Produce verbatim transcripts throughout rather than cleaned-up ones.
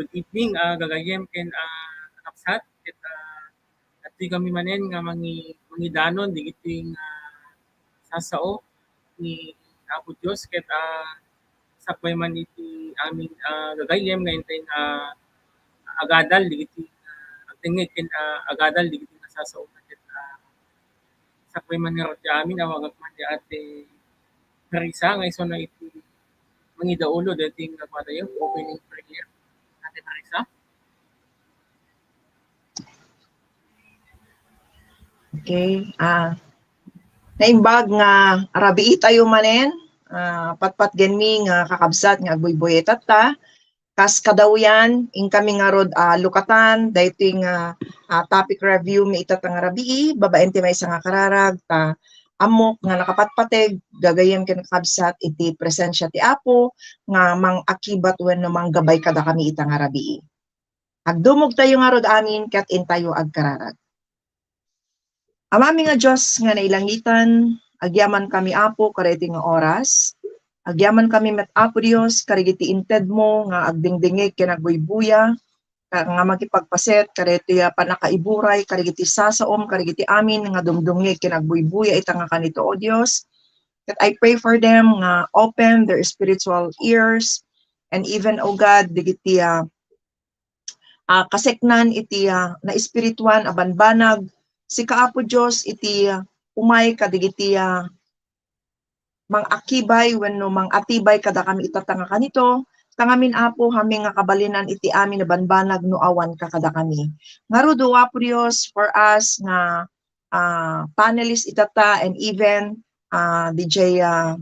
Good evening, ah, gagayyem ken, ah, kakabsat. Ket, ah, adtoy kami manen nga mangi-, mangidanon digiti nga, ah, sasao ni Apo Dios ket, ah, sakbay man iti amin, ah, gagayyem nga intay nga agadal digiti, ah, agdengngeg ken, ah, agadal digiti nga sasao ket, ah, sakbay man ngarud ti amin, awagak man ni Ate Marisa nga isuna iti mangidaulo daytoy nga kuan tayo, opening prayer. Ate Marisa? Okay. Ah, naimbag nga rabii tayo manen, ah, patpatgenmi nga kakabsat nga agbuybuya itatta. Kas kadawyan, inkami ngarud, ah, lukatan daytoy nga, ah, topic review mi itatta nga rabii, babaen ti maysa nga kararag, ta ammok nga nakapatpateg, gagayyem ken kakabsat iti presensia ti Apo nga mangakibat wenno manggabay kadakami ita nga rabii. Agdumogtayo ngarud amin ket intayo agkararag. Amami nga Dios nga nailangitan, agyamankami, Apo, kadaytoy nga oras. Agyamankami met, Apo Dios, kadagiti intedmo nga agdengdengngeg ken agbuybuya, ka-, nga makipagpaset kadaytoy a pannakaiburay kadagiti sasaom, kadagiti amin nga dumdumngeg ken agbuybuya ita nga kanito, O Dios. That I pray for them nga open their spiritual ears and even, O God, dagiti, ah, ah, kaseknan iti, ah, naespirituan a banbanag. Sika, Apo Dios, iti, ah, umay kadagiti, ah, mangakibay wenno mangatibay kadakami itatta nga kanito. Ta ngamin, Apo, haanmi nga kabalinan iti amin a banbanag no awanka kadakami. Ngarud, O Apo Dios, for us nga, ah, panelist itatta and even, ah, D J, ah,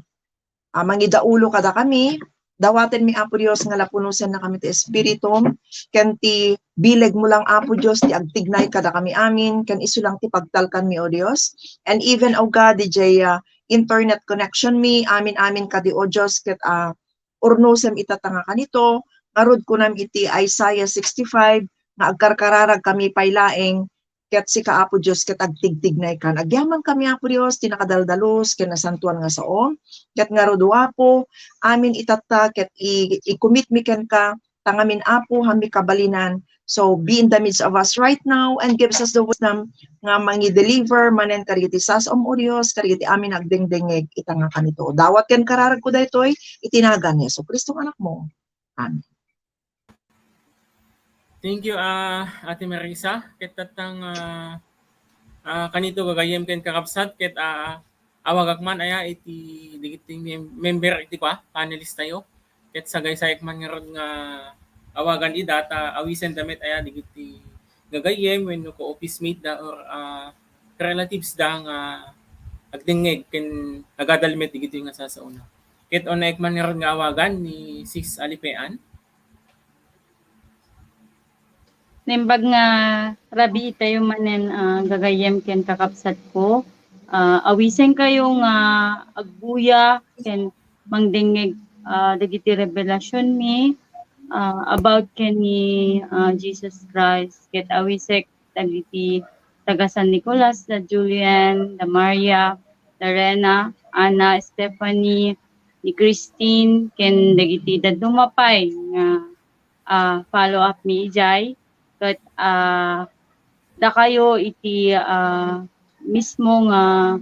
ah, mangidaulo kadakami. Dawatenmi, Apo Dios, nga lapunusennakami ti Espiritum, ken ti bilegmo lang, Apo Dios, ti agtignay kadakami amin, ken isu lang ti pagtalkanmi, O Dios. And even, O God, diay, ah, internet connection mi, amin-amin kadi, O Dios, ket, ah, urnosem itatta nga kanito, ngarud kunam iti Isaiah sixty-five, nga agkarkararag kami pay laeng, ket sika, Apo Dios, ket agtigtignaykan. Agyamankami, Apo Dios, ti nakadaldalus ken nasantoan nga sao. Ket ngarud, O Apo, amin itatta ket i-, i-commit mi kenka, ta ngamin, Apo, haanmi kabalinan. So, be in the midst of us right now and gives us the wisdom nga mangi-deliver manen kadagiti sasaom, O Dios, kadagiti amin agdengdengngeg ita nga kanito. Dawat ken kararagko daytoy iti nagan ni Jesu-Cristo nga Anakmo. Amen. Thank you, ah, Ate Marisa. Ket tattang, ah, ah, kanito gagayyem ken kakabsat, ket, ah, awagak man aya iti dagiti mem-, member iti kua, panelist tayo. Ket sagaysayak man ngarud nga awagan ida ta awisen da met aya dagiti gagayyem wenno ka-office mate da or, ah, relatives da nga agdengngeg ken agadal met dagiti nga sasaona. Ket unayak man ngarud nga awagan ni Sis Alipean. Naimbag nga rabii tayo manen, ah, gagayyem ken kakabsatko. Ah, awisenkayo nga agbuya ken mangdengngeg, ah, dagiti rebelasionmi, ah, about ken ni, ah, Jesus Christ. Ket awisek dagiti taga San Nicolas, da Julian, da Maria, da Rena, Ana, Stephanie, ni Christine, ken dagiti dadduma pay nga, ah, follow up mi idiay. Ket, ah, dakayo iti, ah, mismo nga,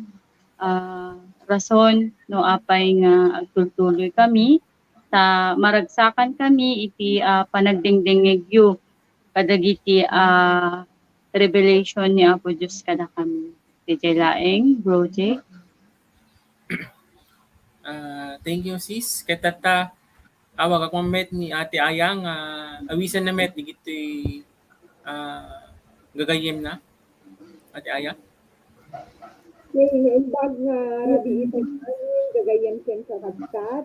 ah, rason no apay nga agtultuloy kami, ta maragsakan kami iti, ah, panagdengdengngegyo kadagiti, ah, revelation ni Apo Dios kadakami. Diay laeng, Bro Jay. Ah, thank you, sis. Ket tatta, awagak man met ni Ate Aya nga awisenna met digiti, ah, gagayyemna. Ate Aya? Okay, naimbag nga rabii iti amin, gagayyem ken kakabsat.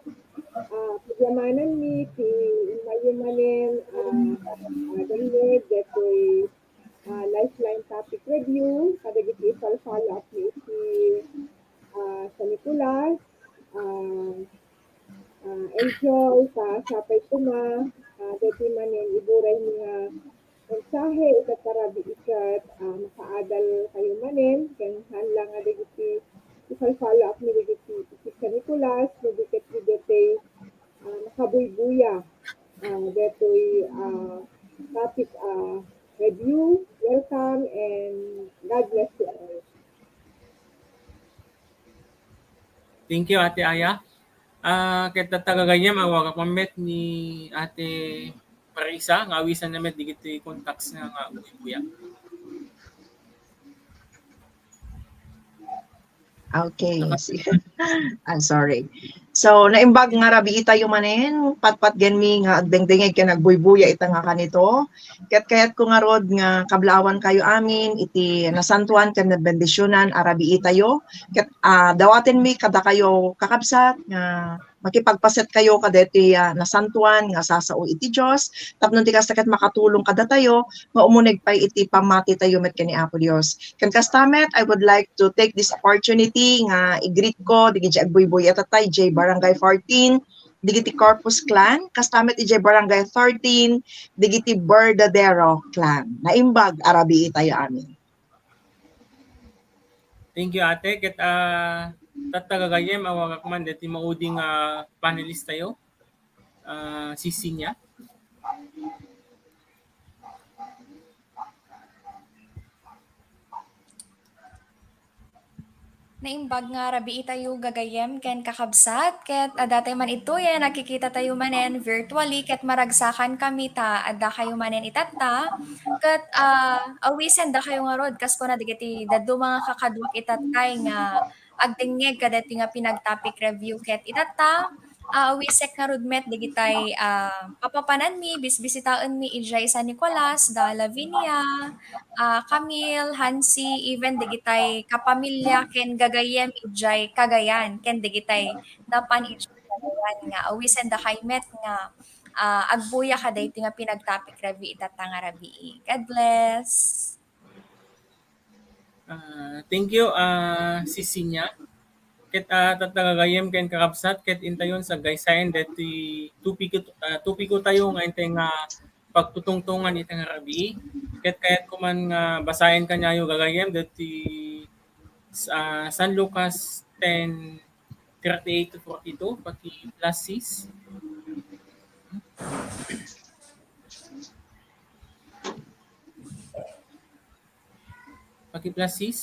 Ah, pagyamananmi ti immay manen, ah, ah, dengngeg daytoy, ah, Lifeline topic review, kadagiti follow up mi iti, ah, San Nicolas, ah, ah, Angel, ta sapay koma, ah, daytoy manen iburay mi nga mensahe, ita ta rabii ket, ah, makaadal kayo manen, ken saan la nga dagiti i-follow up mi dagiti iti San Nicolas, no di ket daytoy, ah, makabuybuya. uh, detoy, uh, topic, uh, review. Welcome and God bless you all. Thank you, Ate Aya. Ah, ket tatta gagayyem, awagak man met ni Ate Marisa, nga awisanna met digiti contacts na nga buybuya. Okay. I'm sorry. So, naimbag nga rabii tayo manen, patpatgenmi nga agdengdengngeg ken agbuybuya ita nga kanito. Ket kayatko ngarud nga kablaawan kayo amin iti nasantoan ken nabendisionan a rabii tayo. Ket, ah, dawatenmi kadakayo, kakabsat, nga makipagpaset kayo kadaytoy, ah, nasantoan nga sasao iti Dios tapno ti kasta ket makatulong kadatayo nga umuneg pay iti pammati tayo met ken ni Apo Dios. Ken kasta met, I would like to take this opportunity nga i-greet ko dagiti agbuybuya itattay idiay Barangay fourteen, dagiti Corpus Clan, kasta met idiay Barangay thirteen, dagiti Berdadero Clan. Naimbag a rabii tayo amin. Thank you, Ate. Ket, ah, tatta gagayyem, awagak man deti maudi nga panelist tayo. Ah, si Sinya. Naimbag nga rabii tayo gagayyem ken kakabsat, ket adda tay man ituyen, nagkikita tayo manen virtually, ket maragsakan kami ta adda kayo manen itatta, ket, ah, awisen dakayo ngarud, kas kuna dagiti dadduma nga kakaduak itattay nga agdengngeg kadaytoy nga pinag-topic review, ket itatta, ah, awisek ngarud met dagitay, ah, papapananmi, bisbisitaenmi idiay San Nicolas, da Lavinia, ah, Camille, Hansi, even dagitay kapamilya ken gagayyem idiay Cagayan, ken dagitay napan idiay Cagayan nga awisen dakay met nga, ah, agbuya kadaytoy nga pinag-topic review itatta nga rabii. God bless. Ah, thank you, ah, Sis Sinya. Ket, ah, tatta gagayyem ken kakabsat, ket intayon saggaysayen deti topiko, ah, topiko tayo nga intay nga pagtutungtungan ita nga rabii. Ket kayatko man nga basaen kaniayo gagayyem deti, ah, San Lucas ten thirty-eight to forty-two, paki-plus sis. Paki-plus sis.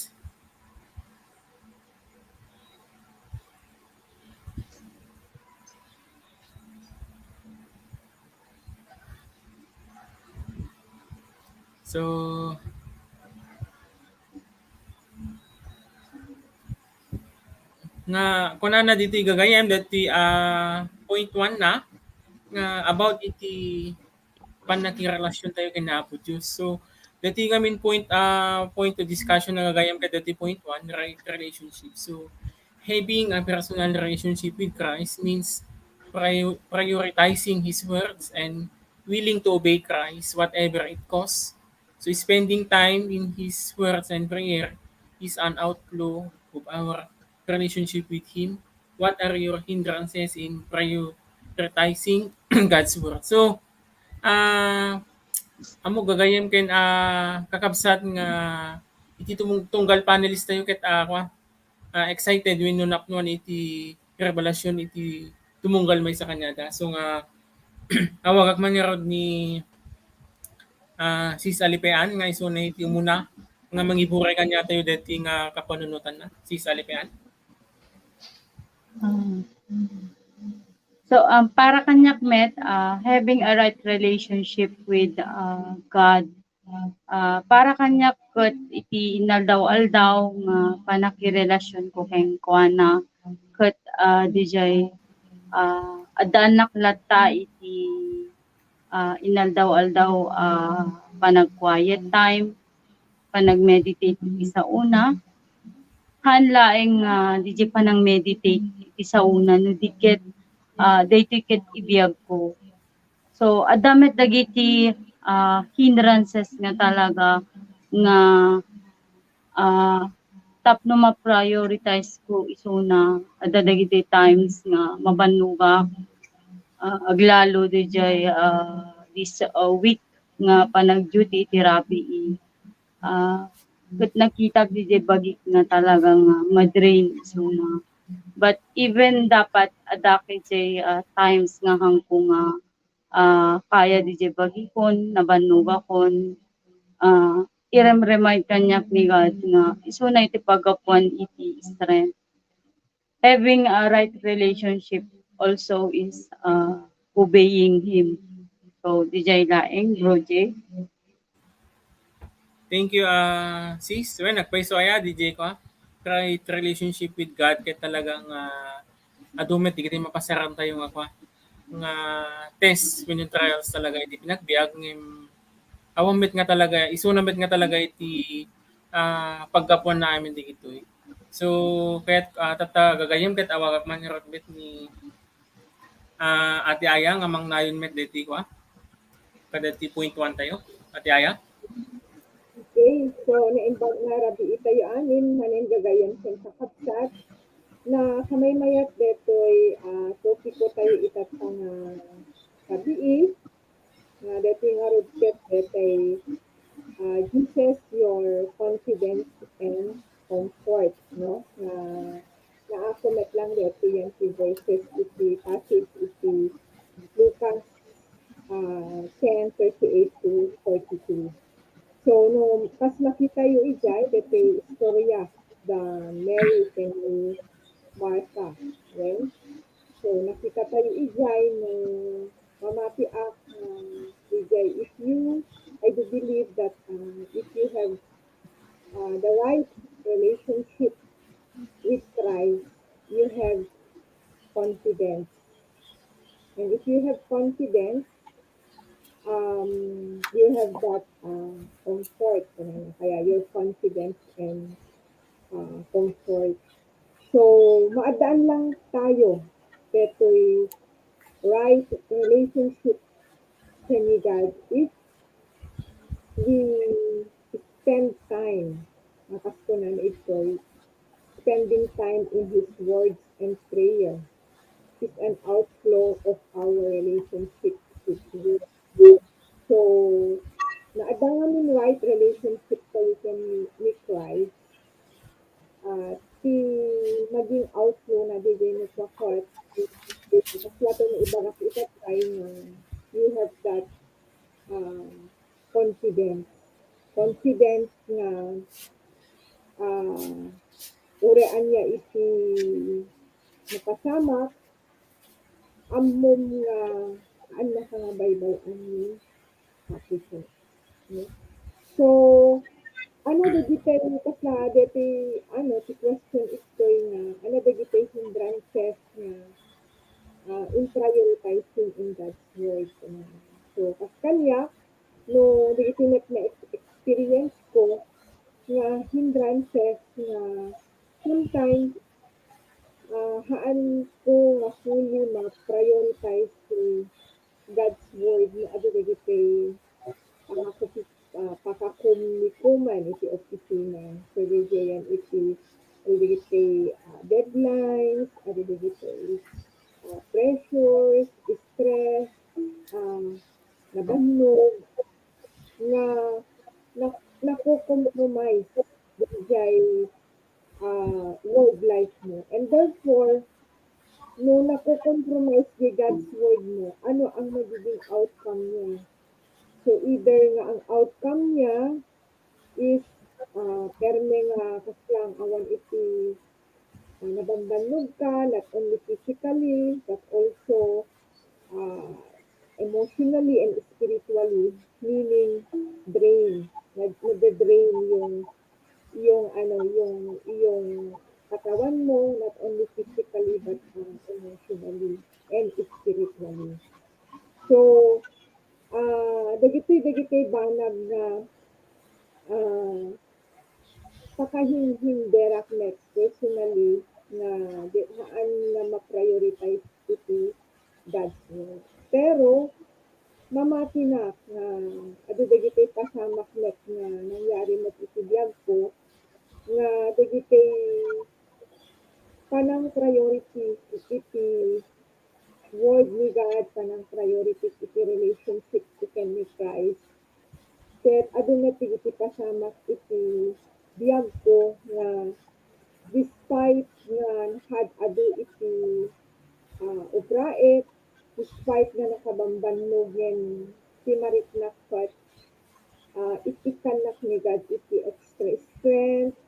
So, nga kunana ditoy gagayyem deti, ah, point one na nga about iti pannakirelasion tayo ken Apo Dios. So, dati nga main point, ah, point of discussion nga gagayyem kadati point one, right relationship. So, having a personal relationship with Christ means prior-, prioritizing His words and willing to obey Christ, whatever it costs. So, spending time in His words and prayer is an outflow of our relationship with Him. What are your hindrances in prioritizing God's word? So, ah, ammo gagayyem ken, ah, kakabsat nga iti tumung-, tunggal panelist tayo ket, ah, kua, ah, excited wenno napnoan iti revelasyon iti tumunggal maysa kaniada. So nga, awagak man ngarud ni, ah, Sis Alipean nga isuna iti umuna nga mangiburay kaniatayo deti nga kapanunotanna. Sis Alipean. Mm. So, um, para kaniak met, ah, having a right relationship with, ah, God, ah, para kaniak ket iti inaldaw-aldaw nga pannakirelasionko kenkuana ket, ah, didiay, ah, addaannak latta iti, ah, inaldaw-aldaw, ah, panag-quiet time, panag-meditate iti saona. Haan laeng, ah, didiay panang-meditate iti saona no di ket, ah, daytoy ket ibiagko. So, adda met dagiti, ah, hindrances nga talaga nga, ah, tapno ma-prioritize ko isuna, adda dagiti times nga mabannogak, ah, aglalo didiay, ah, this, ah, week nga panag-duty iti rabii. Ah, ket nakitak didiay bagik nga talaga nga ma-drain isuna. But even dapat adda didiay, ah, times nga haanko nga ah, kaya diay bagikon, nabannogakon, ah, irem-remind kaniak ni God nga isuna iti paggapuan iti strength. Having a right relationship also is, uh, obeying Him. So, diay laeng, Bro Jay. Thank you, ah, sis. Well, nagpayso aya, D J ko, ah. Right relationship with God, kaya talagang, ah, adu met, di kita mapasaran tayo nga, kwa, nga test, when yung trials talaga, iti pinagbiag, ngem awan met nga talaga, isuna met nga talaga iti, ah, paggapuan na amin di itoy. So, kaya, ah, tata gagayem ket awagak man, irot met ni, ah, Ate Aya nga mangnayon met deti, kwa, kadati point one tayo. Ate Aya? Okay, so naimbag na rabii tayo amin, manen gagayem ken kakabsat, na kamaymayat detoy, ah, topiko tayo ita nga rabii, nga detoy ngarud ket detoy, ah, Jesus, your confidence and comfort, no? Nga naako met lang detoy yan ti verses iti passage iti Lucas, ah, ten thirty-eight to forty-two. So, no, kas makitayo idiay, detoy istorya da Mary ken ni Martha. Well, so, nakita tayo idiay no mamatiak, ah, idiay. If you, I do believe that, ah, if you have, ah, the right relationship with Christ, you have confidence. And if you have confidence, um, you have that, uh, comfort, ano, kaya your confidence and, uh, comfort. So, maaddaan lang tayo detoy right relationship ken ni God if we spend time, nga kas kunana idtoy, spending time in His words and prayer is an outflow of our relationship with Him. So, naadda ngamin right relationship tayo ken ni, ni Christ, ah, ti naging outflow na diay no, kwa, kasla to nga ibagak ita, Tay, nga you have that, ah, confidence. Confidence nga, ah, uray ania iti mapasamak, ammom nga saannaka nga baybay-an ni Apo Dios. No? So, ano dagiti, kasla dagiti, ano, ti question ittoy nga, ano dagiti hindrances nga, ah, in prioritizing in God's Word? So, kas kaniak, no, dagiti met na ex-, experience ko nga hindrances nga sometimes, ah, haan ko nga fully ma-prioritize ti God's Word no adu dagiti, ah, kupi-, ah, pakakumnikuman iti opisina. So, diay iti, adu dagiti, ah, deadlines, adu dagiti, ah, pressures, stress, ah, nabannog, nga na-, nako-compromise diay, ah, word life mo. And therefore, no nako-compromise diay God's word mo, ano ang magiging outcome niya? So, either nga ang outcome niya is, ah, perme nga kasla nga awan iti, ah, nabambannog ka, not only physically, but also, ah, emotionally and spiritually, meaning drain. Nag-, nade-drain yung, yung, ano, yung, yung katawan mo, not only physically, but, um, emotionally and spiritually. So, ah, dagiti, dagiti banag nga, ah, pakahinhinderak met personally nga di, haan nga ma-prioritize iti God's Word. Pero, mamatinak nga adu dagiti pasamak met nga nangyari met iti biagko, nga dagiti panang priority iti Word ni God, panang priority iti relationship ti ken ni Christ. Ket adu met dagiti pasamak iti biagko nga despite nga nakad-adu iti, ah, ubraek, despite nga nakabambannogen ti mariknak ket, ah, ik-ikkannak ni God iti extra strength,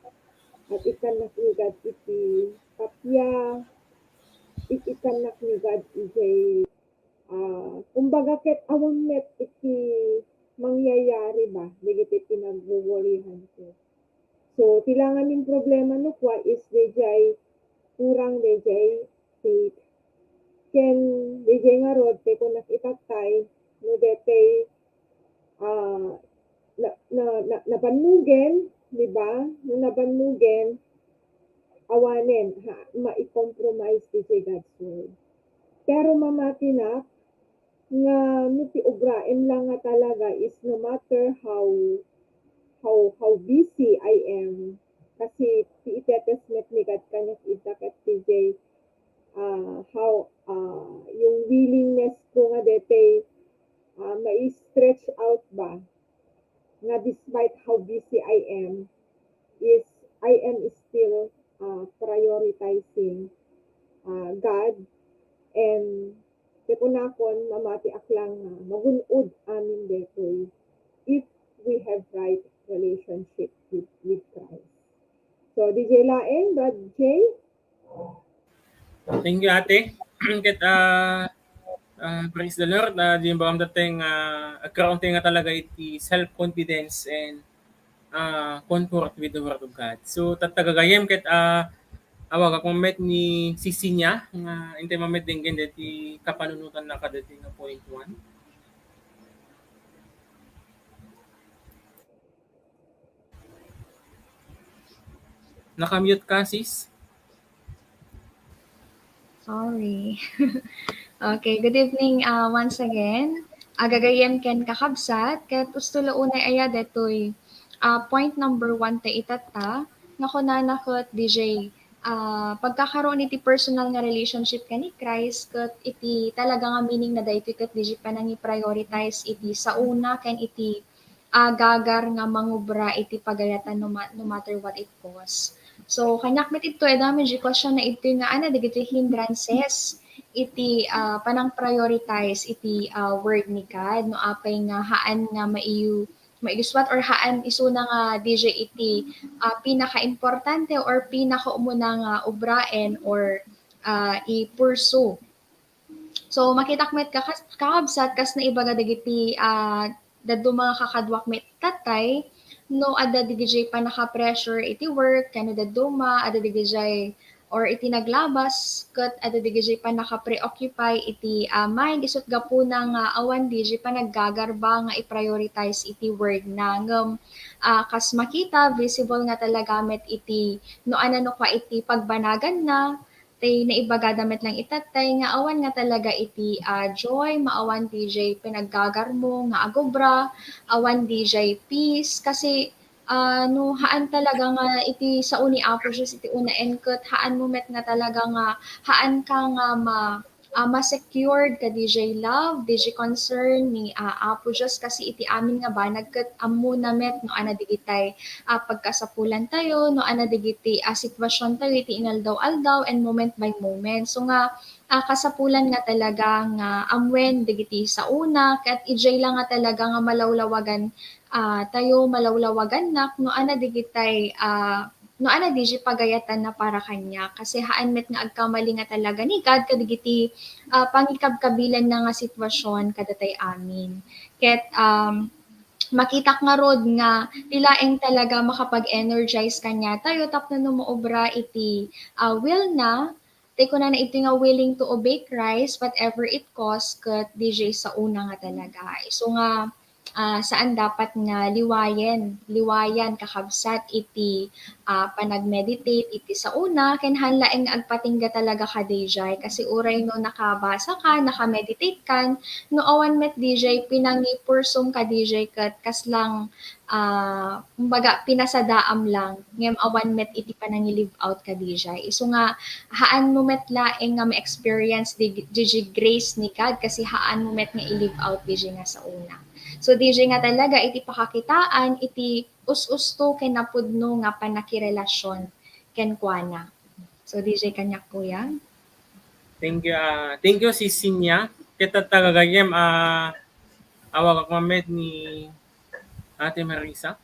at ikkannak ni God iti tapia, ik-ikkannak ni God ijay, ah, kumbaga ket awan met iti mangyayari ba dagiti pinagwawarihanko. So, ti la ngamin problema no kua is dayjay kurang dayjay faith. Ken dayjay ngarud, ti kunak itattay, no detay, ah, na, na, na, nabannugen, di ba? No nabannugen, awanen, ha, mai-compromise dayjay God's word. Pero mamatinak, nga no ti obraem lang nga talaga is no matter how, how, how busy I am, kasi ti itetest met ni God kaniak ita ket dayjay, ah, how, ah, yung willingness ko nga detay, ah, mai-stretch out ba, nga despite how busy I am, is I am still, ah, prioritizing, ah, God, and ti kunakon, mamatiak lang nga magun-od amin detoy if we have right relationship with, with Christ. So, dayjay laeng, Brad Jay? Thank you, ate. Ket, ah, ah, praise the Lord. Ah, di ba, ang dating, ah, agkaraon tayo nga talaga iti self-confidence and, ah, comfort with the Word of God. So, tatta gagayyem ket, ah, awagak met ni Sisinya nga intay met denggen deti kapanunotanna kadeti nga point one. Naka-mute ka, sis? Sorry. Okay, good evening, ah, once again. Agagayyem ken kakabsat, ket usto la unay aya detoy, ah, point number one ta itatta, nga kunana ket dayjay, ah, pagkakaroon iti personal nga relationship ken ni Christ, ket iti talaga nga meaning na daytoy ket dayjay panangi-prioritize iti saona ken iti agagar nga mangubra iti pagayatan no ma-, no matter what it costs. So, kaniak met idto, adda met di question na idto nga, ano, dagiti hindrances iti, ah, panang-prioritize iti, ah, word ni God, no apay nga haan nga maiyu-, maiyuswat or haan isuna nga dayjay iti, ah, pinakaimportante or pinakaumuna nga ubraen or, ah, i-pursue. So, makitak met kakas-, kakabsat, kas naibaga dagiti, ah, dadduma nga kakaduak met tattay, no adda dagijay pannaka-pressure iti work, ken no dadduma, adda dagijay, or iti naglabas, ket adda dagijay pannaka-preoccupy iti, ah, mind, isut' gapuna nga awan dayjay panaggagarba nga i-prioritize iti word na. Ngem, ah, kas makita, visible nga talaga met iti, no, ano, no, kua iti pagbanaganna, tay naibagada met lang itattay nga awan nga talaga iti, ah, joy, maawan dayjay pinaggagarmo nga agubra, awan dayjay peace, kasi, ah, no haan talaga nga iti sao ni Apo Dios iti unaen ket haanmo met nga talaga nga, haanka nga ma-, ah, ma-secured kadayjay love, dayjay concern ni, ah, Apo Dios, kasi iti amin nga banag ket ammona met no ania dagitay, ah, pagkasapulantayo, no ania dagiti, ah, situasiontayo iti inaldaw-aldaw and moment by moment. So nga, ah, kasapulan nga talaga nga ammuen dagiti saona, ket idiay la nga talaga nga malawlawagan, ah, tayo, malawlawagannak no ania dagitay, ah, no ania dayjay pagayatanna para kaniak. Kasi haan met nga agkamali nga talaga ni God kadagiti, ah, pangikabkabilanna nga situasion kadatay amin. Ket, um, makitak ngarud nga ti laeng talaga makapag-energize kaniatayo tapno no maubra iti, ah, will na, tay kunana iti nga willing to obey Christ whatever it costs, ket dayjay saona nga talaga. Isu nga, ah, saan dapat nga liwayen, liwayan, kakabsat, iti, ah, panag-meditate iti saona, ken haan laeng nga agpatingga talaga kadayjay. Kasi uray no nakabasa ka, naka-meditate kan, no awan met dayjay pinangipursum kadayjay ket kaslang, ah, kumbaga, pinasadaam lang, ngem awan met iti panangi-live out kadayjay. Isu nga, haanmo met laeng nga ma-experience di, dayjay grace ni God, kasi haanmo met nga i-live out dayjay nga saona. So, dayjay nga talaga iti pakakitaan iti us-usto ken napudno nga pannakirelasion kenkuana. So, dayjay kaniak, kuya. Thank you, ah, thank you, Sis Sinya. Ket tatta gagayyem, ah, awagak mamed ni Ate Marisa.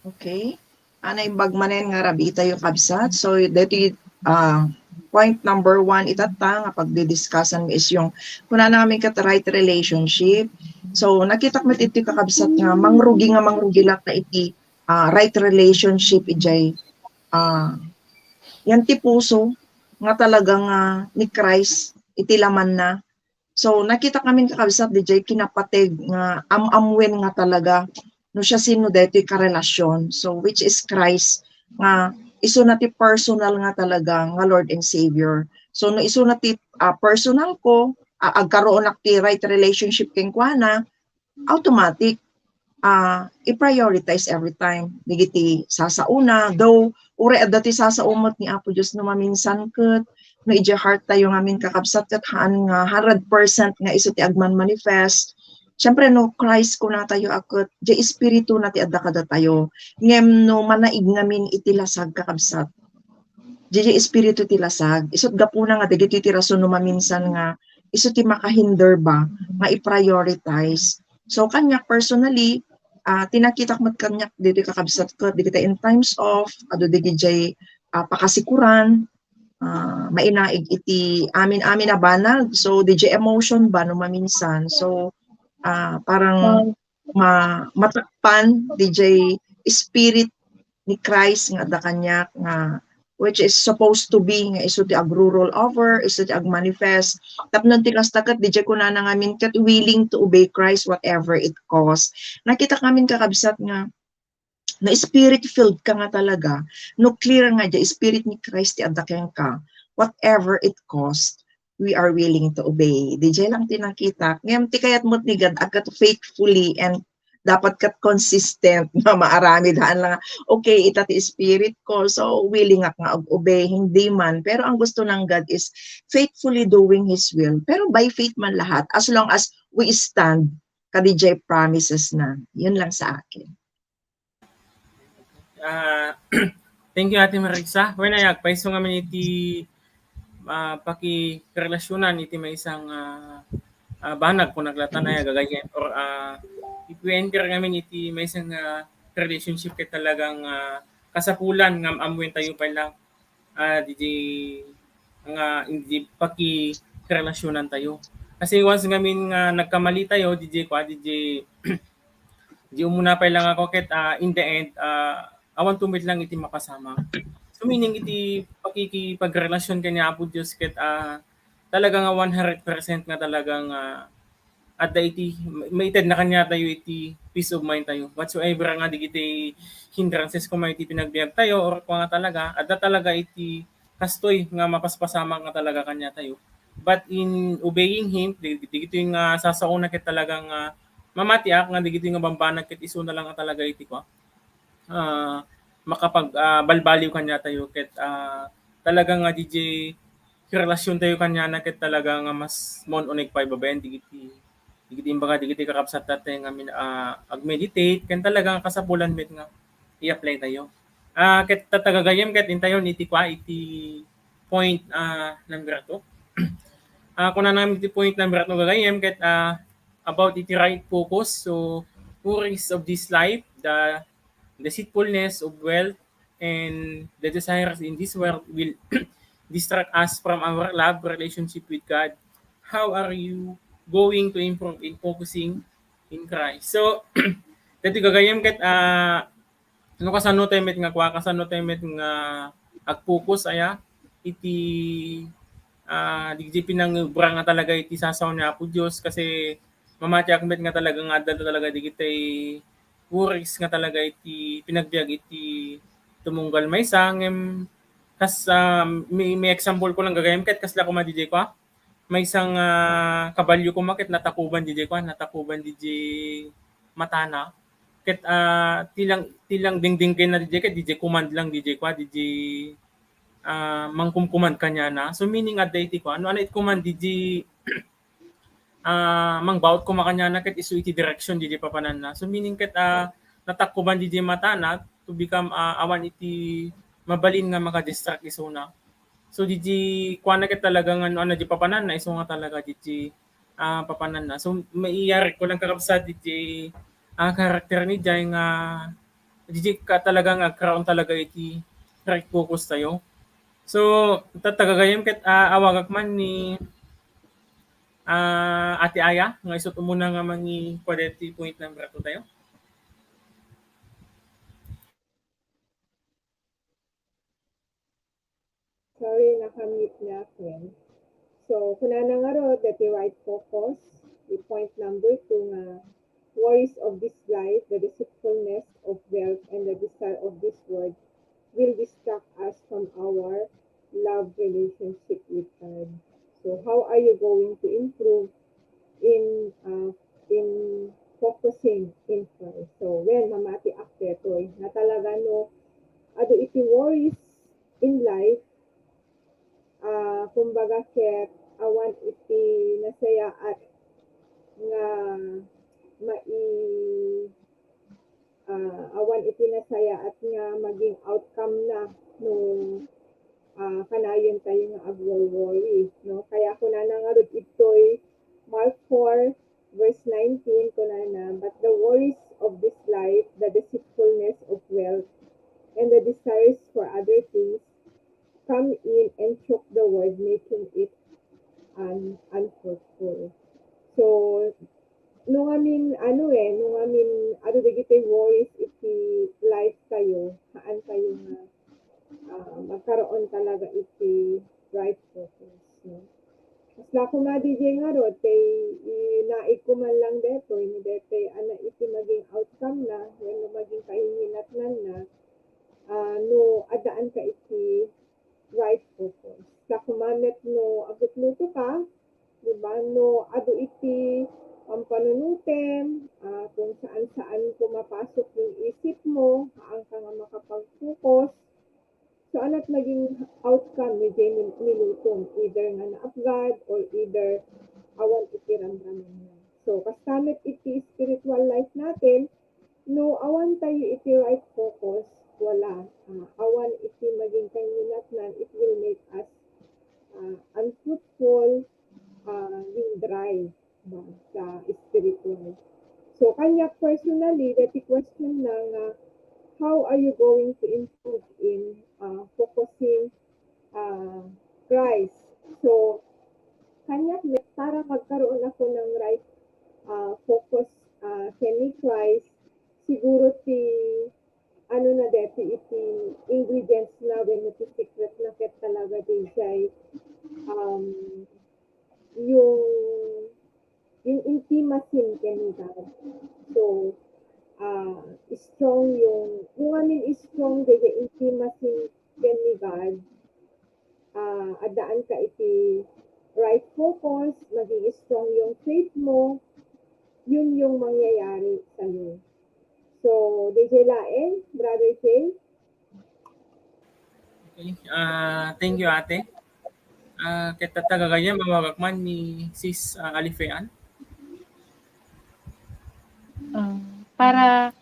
Okay. Naimbag manen nga rabii tayo, kabsat. So, deti, ah, point number one itatta nga pagdidiscussan is yung kunana ngamin ket right relationship. So, nakitak met iti, kakabsat, nga mangrugi nga mangrugi latta iti, ah, right relationship ijay, ah, yan ti puso nga talaga nga ni Christ iti lamanna. So, nakitak ngamin, kakabsat, dijay kinapateg nga am-amuen nga talaga no siasino daytoy karelasion. So, which is Christ, nga isuna ti personal nga talaga nga Lord and Savior. So, no isuna ti, ah, personal ko, ah, agkaruonak ti right relationship kenkuana, automatic, ah, i-prioritize every time dagiti sasaona. Though uray adda ti sasao met ni Apo Dios no maminsan ket no idiay heart tayo ngamin, kakabsat, ket haan nga hundred percent nga isu ti agmanmanifest. Siyempre, no Christ kuna tayo a ket, diay Espiritu na ti adda kadatayo. Ngem no manaig ngamin iti lasag, kakabsat, diay Espiritu ti lasag. Isut gapuna nga dagitoy ti rason no maminsan nga isu ti makahinder ba nga i-prioritize. So, kaniak personally, ah, ti nakitak met kaniak ditoy, kakabsat, ket dagiti in times of, adu dagijay, ah, pakasikuran, ah, mainaig iti amin-amin a banag. So, dijay emotion ba no maminsan. So, ah, parang ma-, matakpan dijay spirit ni Christ nga adda kaniak nga, which is supposed to be nga isu ti agru-rule over, isu ti agmanifest. Tapno ti kasta ket dijay kunana ngamin ket willing to obey Christ whatever it costs. Nakitak ngamin, kakabsat, nga no spirit-filled ka nga talaga, no clear nga diay Spirit ni Christ ti adda kenka, whatever it costs, we are willing to obey. Dijay lang ti nakitak. Ngem ti kayat met ni God a ket faithfully and dapat ket consistent nga maaramid. Haan lang, okay, ita ti spirit ko, so willing ak nga ag-obey. Hindi man. Pero ang gusto ng God is faithfully doing His will. Pero by faith man lahat, as long as we stand kadijay promises na. Yun lang sa akin. Ah, thank you, Ate Marisa. Wen, ay, agpayso ngamin iti, ah, pakirelasionan iti maysa nga, ah, banag, kung naglatan ay gagayen, or, ah, if we enter ngamin iti maysa nga relationship ket talagang, ah, kasapulan nga am-amuen tayo pay lang, ah, didi nga indi pakirelasionan tayo. Kasi once ngamin nga nagkamali tayo, didi kua, didi, di umuna pay lang ako ket, ah, in the end, ah, awan tumit lang iti mapasamak. So, meaning iti pakikipagrelasyon ken ni Apo Dios ket, ah, talaga nga one hundred percent nga talaga nga adda iti, maited na kaniatayo iti peace of mind tayo. Whatsoever nga digiti hindrances koma iti pinagbiag tayo or kung nga talaga, adda talaga iti kastoy nga mapaspasamak nga talaga kaniatayo. But in obeying Him, di-, digitoy nga sasaona ket talaga nga mamatiak nga digitoy nga bambanag ket isu na lang nga talaga iti kua, ah, makapag, ah, balbaliw kaniatayo ket, ah, talaga nga didi relasyon tayo kaniana ket talaga nga mas maun-uneg pay babaen digiti, digiti imbaga digiti kakabsat tayo nga min-, ah, ag-meditate ken talaga nga kasapulan met nga i-apply tayo. Ah, ket tatta gagayyem ket intayon iti kua iti point, ah, number two. Ah, kunana iti point number two gagayyem ket, ah, about iti right focus. So, worries of this life, the deceitfulness of wealth, and the desires in this world will distract us from our love relationship with God. How are you going to improve in focusing in Christ? So, dati gagayyem ket, ah, no kasano tayo met nga kua, kasano tayo met nga ag-focus aya iti, ah, di, di pinangubra nga talaga iti sasaw ni Apo Dios kasi mamatiak met nga talaga nga adda talaga digitay worries nga talaga iti pinagbiag iti tumunggal maysa ngem kas, ah, may, may example ko lang gagayyem ket kasla koma didi kua, maysa nga kabalio koma ket natakuban didi kua, natakuban didi matana. Ket, ah, ti lang, ti lang dingdinggenna didi ket didi command lang didi kua, didi, ah, mangkumkumand kaniana. So meaning adda iti kua, no, ano it command didi, ah, mangbaut koma kaniana ket isu iti direction didi papananna. So meaning ket, ah, natakuban didi matana to become, ah, awan iti mabalin nga makadistract isuna. So, didiay kuana ket talaga nga no, ano, didiay papananna, isu nga talaga didiay, ah, papananna. So, maiyari ko lang kakabsat didiay, ah, karakter ni Jai nga didiay ka talaga nga agkaraon talaga iti right focus tayo. So, ta-, taga gayam ket, ah, awagak man ni, ah, Ate Aya, nga isut' umuna nga mangi-, kuan iti point number two tayo. Sorry, naka-mute nga, friend. So, kunana ngarud, dati right focus, the point number two nga, worries of this life, the deceitfulness of wealth, and the desire of this world will distract us from our love relationship with God. So, how are you going to improve in, uh, in focusing in Christ? So, well, mamati ak detoy. Na talaga, no, adu iti worries in life, ah, kumbaga, ket awan iti nasayaat nga mai-, ah, awan iti nasayaat nga maging outcome na no, ah, kanayon tayo nga agworworry, no? Kaya kunana ngarud itoy Mark four, verse nineteen, kunana, "But the worries of this life, the deceitfulness of wealth, and the desires for other things come in and choke the word, making it un-, unfruitful." So, no ngamin, ano eh, no ngamin, ano, dagiti worries iti life tayo, haan tayo nga, ah, magkaroon talaga iti right focus, no? Kasla koma diay ngarud, tay inaig ko man lang detoy, ni detoy, ana, iti maging outcome na, wenno maging kahinginatnan na, ah, no addaan ka iti right focus. Kasla koma met no agutluto ka, di ba? No adu iti pampanunotem, ah, kung saan-saan ko mapasok yung isip mo, haan ka nga makapag-focus. So, anat naging outcome ni Jenny Milutom, either nga naapgad or either awan iti ramramanna. So, kasta met iti spiritual life natin, no awan tayo iti right focus, wala. Ah, awan iti maging kahinginatnan, it will make us, ah, unfruitful, ah, yung dry ba, sa spiritual. So, kanya personally, dati question na nga, how are you going to improve in, ah, focusing, ah, Christ? So, kanya, para magkaroon ako ng right, ah, focus, ah, ken ni Christ, siguro ti, ano na dati iti ingredients na wenno ti secret na ket talaga diay, um, yung, yung intimacy ken ni God. So, ah, strong yung, yung amin strong diay intimacy ken ni God, ah, addaan ka iti right focus, maging strong yung faith mo, yun yung mangyayari sa'yo. So, diay laeng, Brother Jay? Okay. Ah, thank you, ate. Ah, ket taga gayam, awagak man ni Sis, ah, Alifean. Ah, para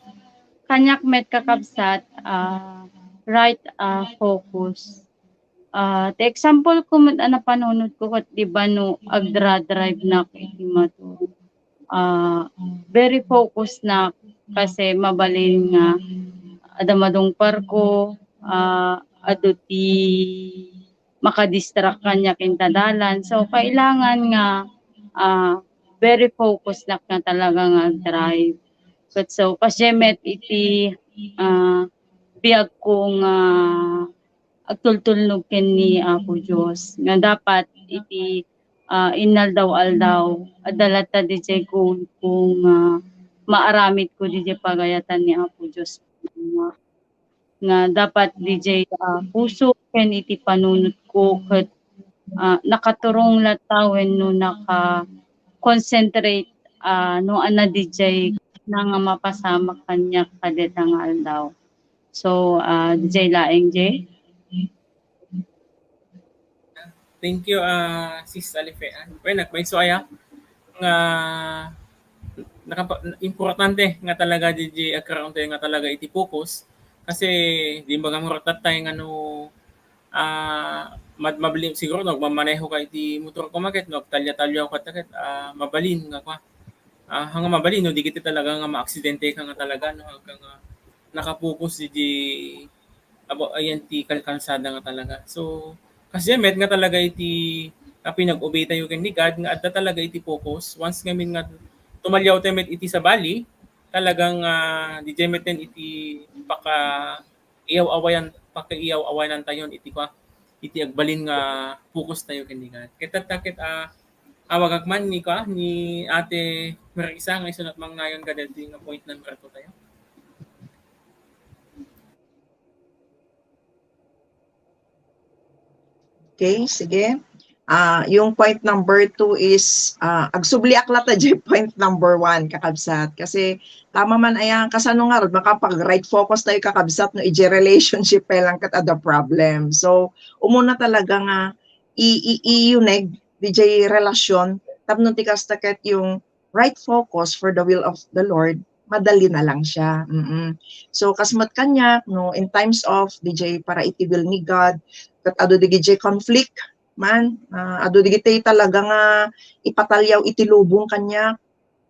kaniak met kakabsat, ah, right, ah, focus. Ah, ti example ko met a napanunot ko ket di ba no agdra-drive nak iti motor. Ah, very focus nak kasi mabalin nga adda madungparko, ah, adu ti makadistract kaniak ita dalan. So, kailangan nga, ah, very focus nak nga talaga nga agdrive. Ket so, kasdiay met iti, ah, biag ko nga agtultulnog ken ni Apo Dios nga dapat iti, ah, inaldaw-aldaw, adda latta diay goal ko nga maaramid ko diay pagayatan ni Apo Dios. Nga dapat diay, ah, puso ken iti panunot ko ket, ah, nakaturong latta wenno naka-concentrate, ah, no adda diay na nga mapasamak kaniak kadayta nga aldaw. So, ah, diay laeng, Jay. Thank you, ah, Sis Alifean. Well, nagpaiso aya nga nakapa-, importante nga talaga diay agkaroon tayo nga talaga iti focus. Kasi, di ba nga, murag tattay nga no, ah, mad-, mabalin, siguro no, agmamaneho ka iti motor ko, maket, no, agtalya-talya ka, taket, ah, mabalin nga, kwa. Ah, nga mabalin, no, di kita talaga nga maaksidente ka nga talaga, no, hanggang nga nakapokus di, di, abo, ayan, ti kalkalsada nga talaga. So, kasi met nga talaga iti, ah, pinag-obey tayo ken ni God, nga adda talaga iti focus. Once ngamin nga tumalyaw tayo met iti sabali, talagang, ah, di met iti paka-, iyaw-awayan, pakaiyaw-awanan tayon iti kwa, iti agbalin nga focus tayo ken ni God. Ket tatta ket, ah, awagak man ni kwa, ni Ate Marisa nga isunat mangnayon kadagiti nga point number two tayo. Okay, sige. Ah, yung point number two is, ah, agsubliak latta diay point number one, kakabsat. Kasi tama man aya, kasano ngarud, makapag-right focus tayo, kakabsat, no, idiay relationship pay lang ket adda problem. So, umuna talaga nga i-, i-, iuneg diay relasyon, tapno ti kasta ket yung right focus for the will of the Lord, madali na lang siya. Mm. So, kas met kaniak, no, in times of diay para iti will ni God, ket adu diay conflict man, ah, adu diay talaga nga ipatalyaw iti lubong kaniak.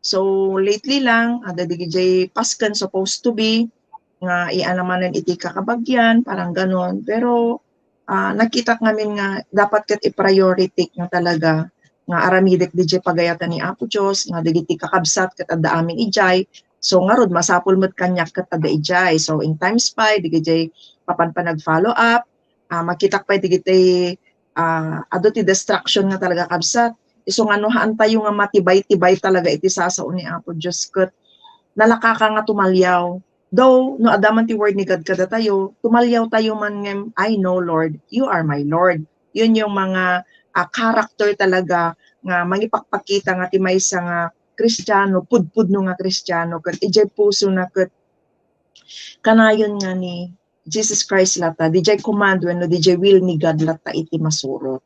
So, lately lang, adda diay pasken supposed to be, nga ianamanen iti kakabagian, parang ganon. Pero, ah, nakitak ngamin nga dapat ket i-priority nga talaga nga aramidek diay pagayatan ni Apo Dios, nga dagiti kakabsat ket adda amin idiay. So, ngarud, masapul met kaniak ket adda idiay. So, in times pay, diay papan panag-follow up, ah, makitak pay dagiti, ah, adu ti distraction nga talaga, kabsat. Isu nga no, haan tayo nga matibay-tibay talaga iti sasao ni Apo Dios ket nalakaka nga tumalyaw. Though, no, adda man ti word ni God kadatayo, tumalyaw tayo man ngem, "I know, Lord, you are my Lord." Yun yung mga, ah, character talaga nga mangipakpakita nga ti maysa nga Kristiano, pudpudno nga Kristiano, ket idiay puso na ket kanayon nga ni Jesus Christ latta, diay command wenno diay will ni God latta iti masurot.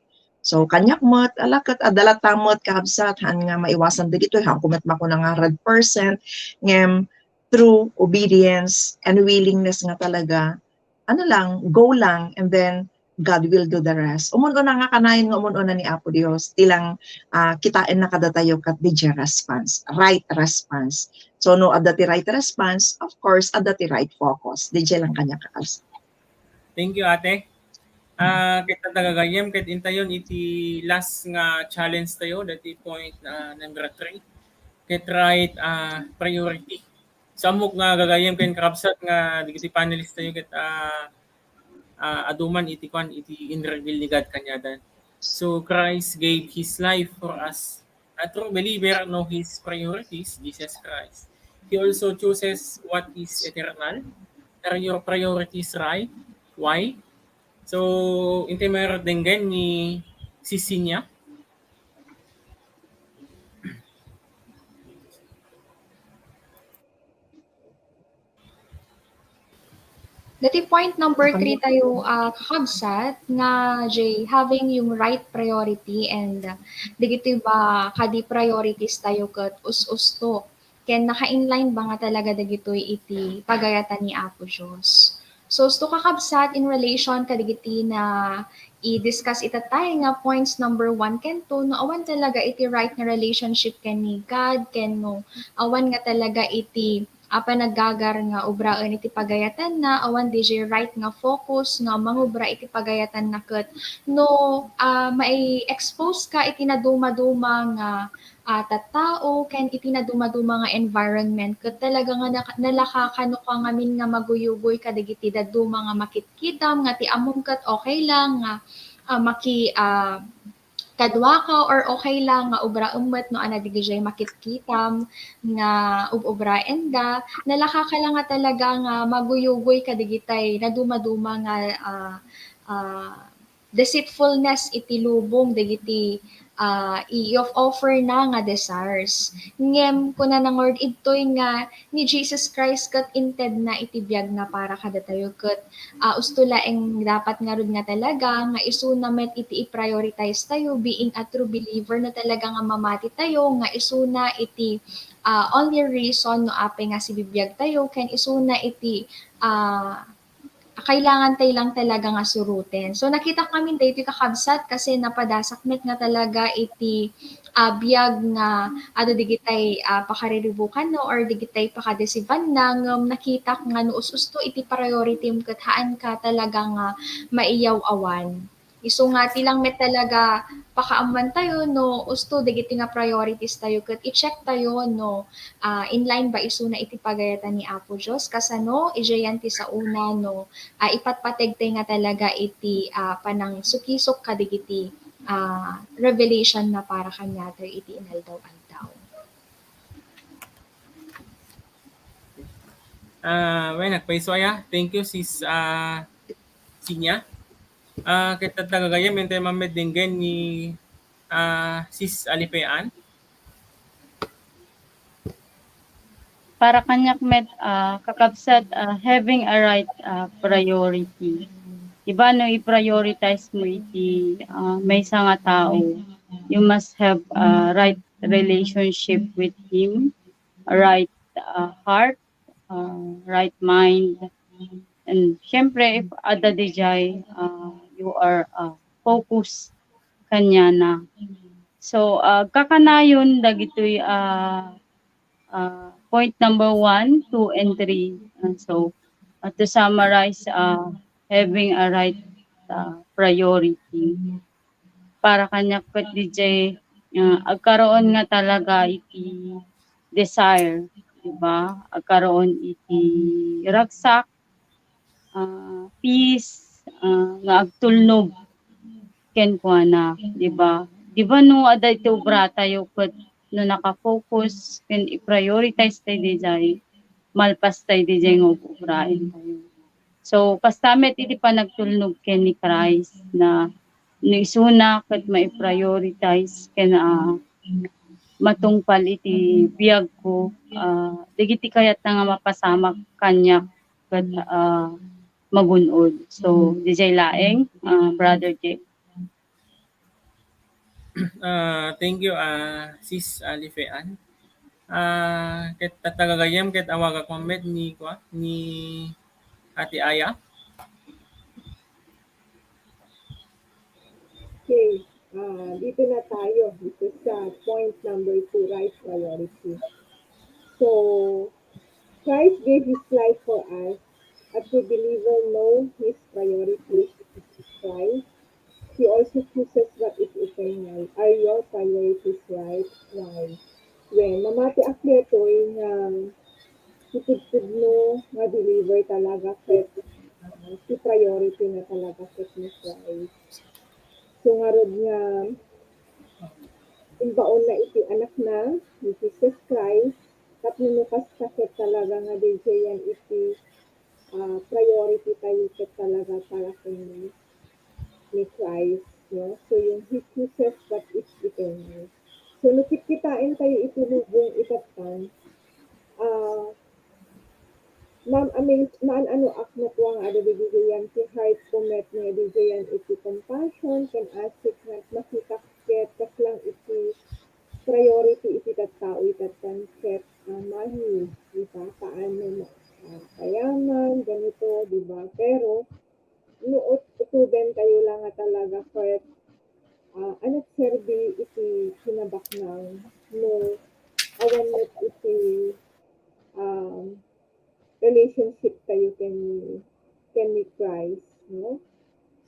So, kaniak met, ala ket adda latta met, kakabsat, haan nga maiwasan dagitoy, haanko met makuna nga hundred percent, ngem through obedience and willingness nga talaga, ano lang, go lang, and then God will do the rest. Umun-una nga kanayon nga umun-una ni Apo Dios, ti lang, ah, kitaenna kadatayo ket diay response, right response. So, no adda ti right response, of course, adda ti right focus. Diay lang kaniak, kakabsat. Thank you, Ate. Ah, ket adda gagayyem, ket intayon iti last nga challenge tayo, dati point, ah, number three. Ket right, ah, priority. So, ammok nga gagayyem ken kakabsat nga dagiti panelist tayo ket, ah, ah, adu man iti kuan, iti in-reveal ni God kaniada. So, Christ gave His life for us. A true believer know his priorities, Jesus Christ. He also chooses what is eternal. Are your priorities right? Why? So, intay manen denggen ni Sisinya. Dati point number three tayo, ah, kakabsat, nga diay having yung right priority and, ah, dagiti ba kadi priorities tayo ket us-usto. Ken naka-inline ba nga talaga dagitoy iti pagayatan ni Apo Dios? So, usto kakabsat in relation kadagiti na i-discuss ita tayo nga points number one ken two, no awan talaga iti right nga relationship ken ni God, ken no awan nga talaga iti, ah, panaggagar nga obraen iti pagayatanna, awan diay right nga focus nga mangubra iti pagayatanna ket no, ah, mai-expose ka iti nadumaduma nga, ah, tattao ken iti nadumaduma nga environment ket talaga nga naka-, nalaka kano ka ngamin nga maguyugoy kadagiti dadduma nga makitkitam nga ti ammom ket okay lang nga, ah, maki-, ah, kaduaka or okay lang nga ubraem met no adda diay makitkitam nga ub-ubraenda, nalaka ka lang nga talaga nga maguyugoy kadagitay nadumaduma nga, ah, ah, deceitfulness iti lubong dagiti, ah, i-, i-offer na nga desires. Ngem kuna ngarud idtoy nga ni Jesus Christ ket intedna iti biagna para kadatayo ket, ah, usto laeng dapat ngarud nga talaga nga isuna met iti i-prioritize tayo being a true believer no talaga nga mamati tayo nga isuna iti, ah, only reason no apay nga sibibiag tayo ken isuna iti, ah, kailangan tay lang talaga nga suruten. So, nakitak ngamin daytoy kakabsat kasi napadasak met nga talaga iti, ah, biag nga adu digitay, ah, pakariribukanna or digitay pakadesibanna ngem nakitak nga no us-usto iti priority-m ket haanka talaga nga maiyaw-awan. Isu nga ti lang met talaga pakaammoantayo no usto dagiti nga priorities tayo ket i-check tayo no, ah, in line ba isuna iti pagayatan ni Apo Dios. Kasano, idiayen ti saona no, ah, ipatpategtay nga talaga iti, ah, panangsukisok kadagiti, ah, revelation na para kaniatayo iti inaldaw-aldaw. Ah, well, nagpayso aya. Thank you, sis, ah, Sinya. Ah, ket tatta gagayyem, intay mammed denggen ni, ah, sis Alipean. Para kaniak met, ah, kakabsat, ah, having a right, ah, priority. Diba, no, i-prioritize mo iti, ah, maysa nga tao, you must have a right relationship with him, a right, ah, heart, ah, right mind. And syempre, if adda dijay, ah, you are, ah, focus kaniana. So, ah, kakanayon dagitoy, ah, ah, point number one, two, and three. And so, ah, to summarize, ah, having a right, ah, priority. Para kaniak ket dijay, ah, agkaroon nga talaga iti desire, diba? Agkaroon iti ragsak, ah, peace, ah, nga agtulnog kenkuana, diba? Diba no adda iti obratayo ket no naka-focus ken i-prioritize tayo dijay, malpas tayo dijay nga ub-ubraentayo. So, kasta met iti panagtulnog ken ni Christ na no isuna ket mai-prioritize ken, ah, matungpal iti biagko, ah, dagiti kayatna nga mapasamak kaniak ket, ah, magun-od. So, dijay laeng, ah, Brother Jay. Ah, thank you, ah, sis Alipean. Ah, ket tatta gagayyem, ket awagak mammed ni, kua, ni Ate Aya. Okay. Ah, dito na tayo. Dito sa point number two, right priority. So, Christ gave His life for us, as the believer know his priorities. Christ, he also chooses what is eternal. Are your priorities right? Why? Well, mamatiak ditoy nga ti pudpudno nga believer talaga ket, ah, ti priority na talaga ket ni Christ. So, ngarud nga imbaonna iti Anakna, ni Jesus Christ, tapno no kasta ket talaga nga dijayan iti, ah, priority tayo ket talaga para ken ni Christ, no? So, yung he chooses what is eternal. So, no kitkitaen tayo iti lubong itatta, ah, Ma'am, amin, naan-anoak no kua nga adu didijayan ti heart ko met nga didijayan iti compassion ken asik nga makitak ket kaslang iti priority iti tattao itatta ket, ah, money, di ba? Paano ma-, ah, payaman, ganito, di ba? Pero, no ut-, utuben tayo lang nga talaga ket, ah, a nagserbi iti kinabaknang no awan met iti, um, relationship tayo ken ni, ken ni Christ, no?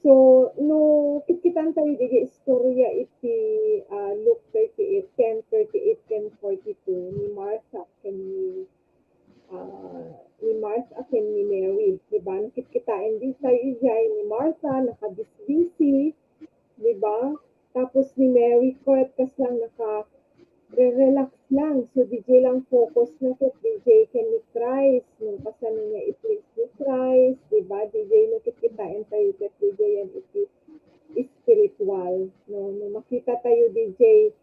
So, no kitkitan tayo diay istorya iti, ah, Luke thirty-eight, ten thirty-eight ken forty-two ni Martha ken ni, ah, ni Martha ken ni Mary, di ba? Nakitkitaan di tayo idiay ni Martha, nakabisbisi, di ba? Tapos ni Mary ket kaslang naka re-relax lang. So, didiay lang focus na ket didiay ken ni Christ, no, kasano nga i-please ni Christ, di ba? Didiay no kitkitaen tayo ket didiay yan iti spiritual, no? No makita tayo didiay,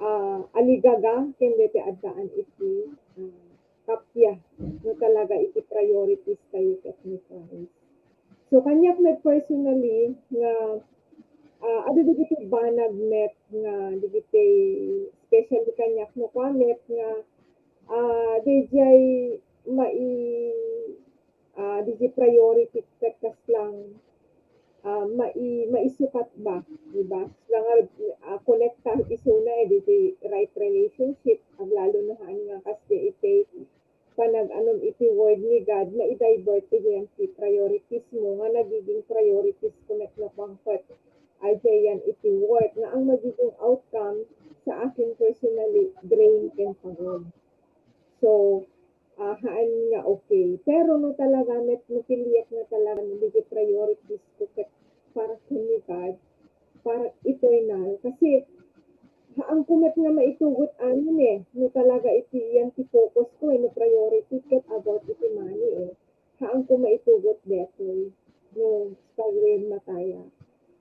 ah, aligaga ken deti addaan iti, ah, kappia, no, talaga iti priorities tayo ket ni Christ. So, kaniak met personally nga, ah, adu dagiti banag met nga dagiti, especially kaniak no kua met nga, ah, didiay mai-, ah, iti priority ket kasla, ah, mai-, maisukat ba, di ba? Kasla nga, ah, konekta isuna, eh, iti right relationship, aglalo no haan nga kasla iti panag-anum iti word ni God, maidivert iti priorities mo nga nagiging priorities ko met no pangpet. Ajay yan iti work nga ang magiging outcome sa akin personally, drain ken pagod. So, ah, haan nga okay. Pero no talaga met, no piliek na talaga, no digi priorities ko ket para ken ni God, para eternal. Kasi, haan ko met nga maitugot amin eh. No talaga iti yan ti focus ko eh, no priority ket about iti money eh. Haan ko maitugot detoy. No, stagren mataya.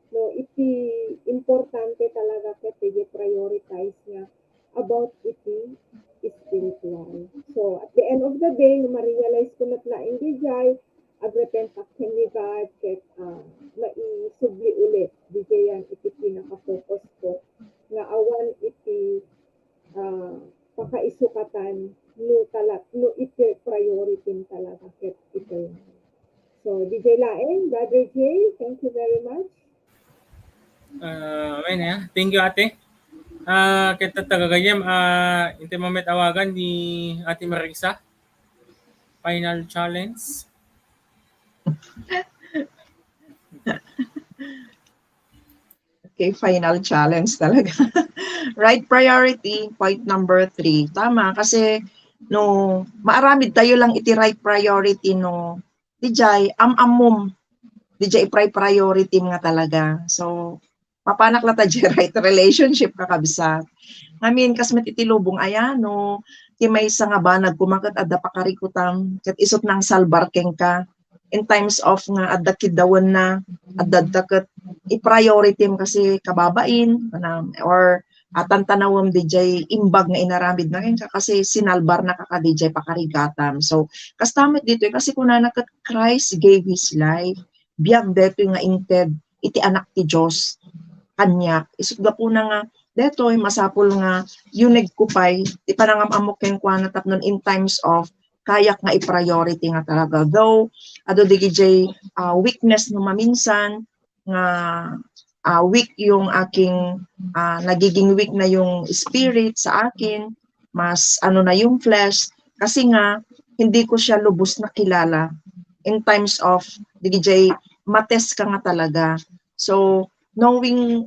No, iti importante talaga ket ti prioritize nga about iti spiritual. So, at the end of the day, no ma-realize ko met laeng dijay, agrepentak ken ni God, ket, ah, maisubli ulit, dijayan iti pinaka-focus ko, nga awan iti, ah, pakaisukatan, no tala-, no iti priority talaga, ket iti. So, dijay laeng, Brother Jay, thank you very much. Ah, amen, eh. Thank you, ate. Ah, ket tattagagayem, ah, intay met awagan ni Ate Marisa. Final challenge. Okay, final challenge talaga. Right priority, point number three. Tama, kasi no maaramid tayo lang iti right priority, no, dijay, am-ammom, dijay i-priority nga talaga. So, mapanak la ta dijay right relationship, kakabsat. Ngamin, kas met iti lubong aya, no, ti maysa nga banag koma ket adda pakarikutam, ket isut nangsalbar kenka. In times of nga adda kiddawenna, adda, adda ket i-priority mo kasi kababain, ano, or, ah, tantanawem dijay imbag nga inaramidna kenka kasi sinalbarna ka kadijay pakarigatam. So, kasta met ditoy kasi kunana ket Christ gave his life. Biag detoy nga inted iti Anak ti Dios kaniak. Isut gapuna nga detoy masapul nga yunegko pay ti panangam-ammok kenkuana tapno in times of kayak nga i-priority nga talaga. Though, adu digijay, ah, weakness no maminsan, nga, ah, weak yung aking, ah, nagiging weak na yung spirit sa akin, mas ano na yung flesh, kasi nga, hindi ko siya lubos na kilala in times of, digijay, mates ka nga talaga. So, knowing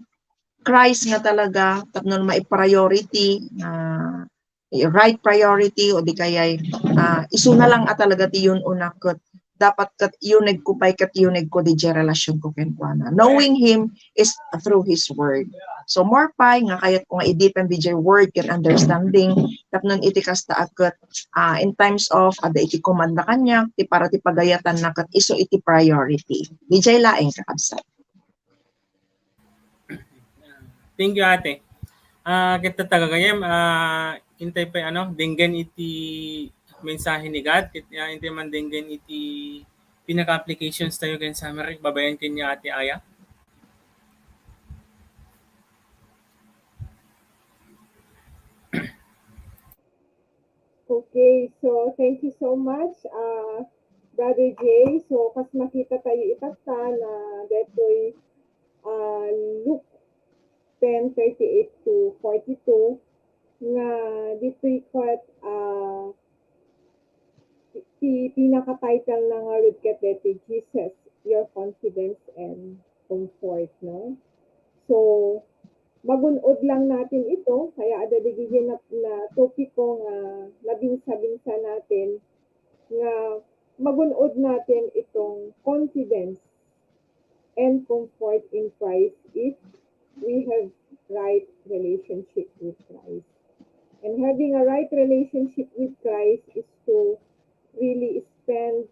Christ nga talaga, tapno mai-priority, ah, right priority, o di kaya'y, ah, isu na lang a talaga ti yun una ket dapat ket yuneg ko pay ket yuneg ko dijay relasyon ko kenkuana. Knowing him is through his word. So, more pay nga kayat ko nga i-deepen dijay word ken understanding, tapno iti kasta a ket, ah, in times of, adda iti command na kaniak, ti para ti pagayatanna ket isu iti priority. Dijay laeng, kakabsat. Thank you, ate. Ah, ket tattagagayem, ah, intay pay, ano, denggen iti mensahe ni God, ket, ah, intay man denggen iti pinaka-applications tayo ken summary, babaen ken ni Ate Aya. Okay, so thank you so much, ah, Brother Jay. So, kas makita tayo itatta na detoy, ah, Luke ten thirty-eight to forty-two, nga ditoy ket, ah, ti pinaka-title na ngarud ket deti, Jesus, Your Confidence and Comfort, no? So, magun-od lang natin ito, kaya adda digiti na, na topiko nga nabinsa-binsa natin, nga magun-od natin itong confidence and comfort in Christ if we have right relationship with Christ. And having a right relationship with Christ is to really spend,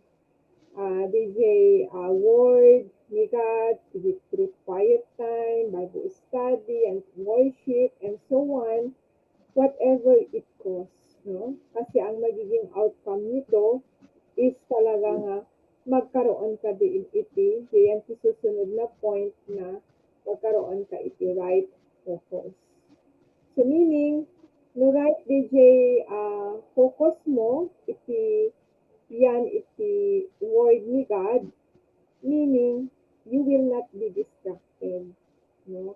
ah, dijay, ah, word ni God, through quiet time, Bible study, and worship, and so on, whatever it costs, no? Kasi ang magiging outcome nito is talaga nga magkaroon ka diin iti, diyan ti susunod na point na magkaroon ka iti right focus. So meaning, no right dijay, ah, focus mo iti yan iti word ni God, meaning you will not be distracted, no?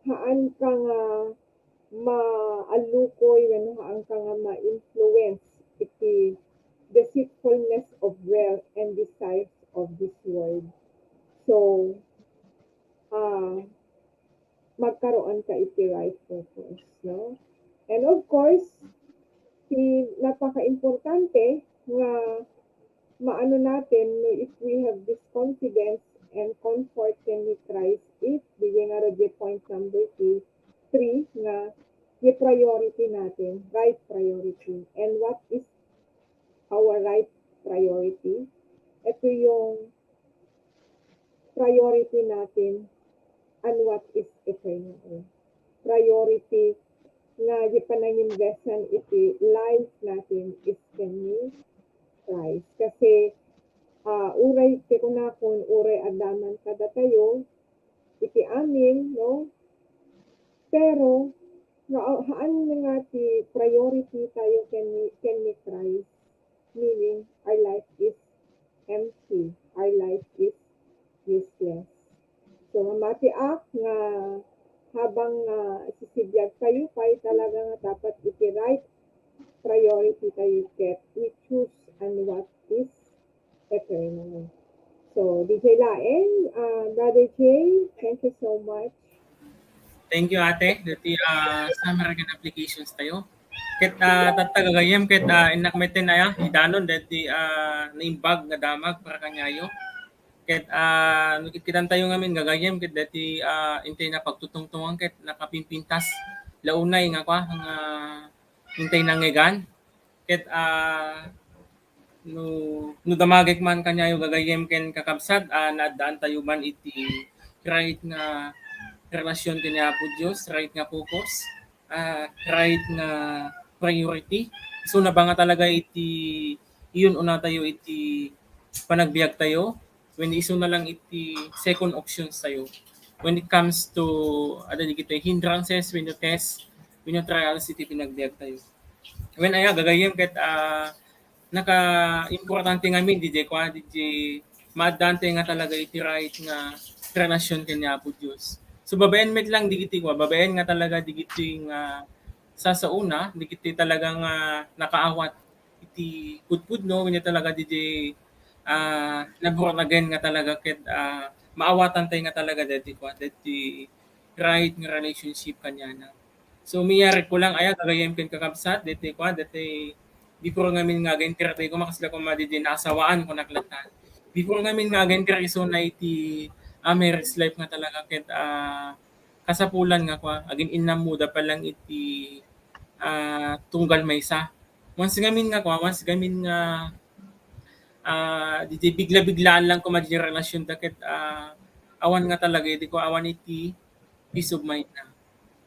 Haan ka nga maallukoy wenno haan ka nga ma-influence iti deceitfulness of wealth and desires of this world. So, ah, magkaroon ka iti right focus, no? And of course, ti napakaimportante nga maano natin, no, if we have this confidence and comfort ken ni Christ, if, didi nga rod point number three, three, nga i-priority natin, right priority. And what is our right priority? Ito yung priority natin and what is eternal. Priority nga di pananginvestan iti life natin is ken ni Christ. Kasi, ah, uray, ti kunakon, uray adda man kadatayo iti amin, no? Pero, na, haan nga ti priority tayo ken ni, ken ni Christ, meaning our life is empty, our life is useless. So, mamatiak nga habang, ah, sisibiag tayo pay talaga nga dapat iti right priority tayo ket we choose and what is eternal. So, D J laeng, ah, Brother Jay, thank you so much. Thank you, ate. Dati, ah, summary ken applications tayo. Ket, ah, tatta gagayyem, ket, ah, innak metten aya, idanon dati, ah, naimbag nga damag para kaniayo. Ket, ah, no kit-, kitan tayo ngamin gagayyem, ket dati, ah, intay na pagtutungtungan, ket nakapimpintas. Launay nga kwa, nga intay nangegan. Ket, ah, no, no damagek man kaniayo gagayyem ken kakabsat, ah, naaddaan tayo man iti right nga relasyon ken ni Apo Dios, right nga focus, ah, right nga priority. So, nabanga talaga iti iyon una tayo iti panagbiag tayo, when isu na lang iti second options tayo when it comes to, ada digitoy hindrances, wenno test, wenno trials iti pinagbiag tayo. When aya, gagayyem ket, ah, naka-importante ngamin, D J kwa, D J, maaddante nga talaga iti right nga relasyon ken ni Apo Dios. So, babaen met lang digiti kwa, babaen nga talaga digiti nga sasauna, digiti talaga nga nakaawat iti pudpudno, wenno talaga D J, ah, na-born again nga talaga ket, ah, maawatan tayo nga talaga dati kwa, dati right nga relationship kaniana. So, miyarig ko lang, aya, gagayyem ken kakabsat, dati kwa, dati before ngamin nga agenter tayo, kumakasla ko ma, D J, naasawaan ko naklatan. Before ngamin nga agenter isu na iti, ah, marriage life nga talaga ket, ah, kasapulan nga kwa, agin-innam mo da pa lang iti, ah, tunggal maysa. Once ngamin nga kwa, once ngamin nga, ah, di, di bigla-biglaan lang koma di relasyon da ket, ah, awan nga talaga, di ko awan iti peace of mind na.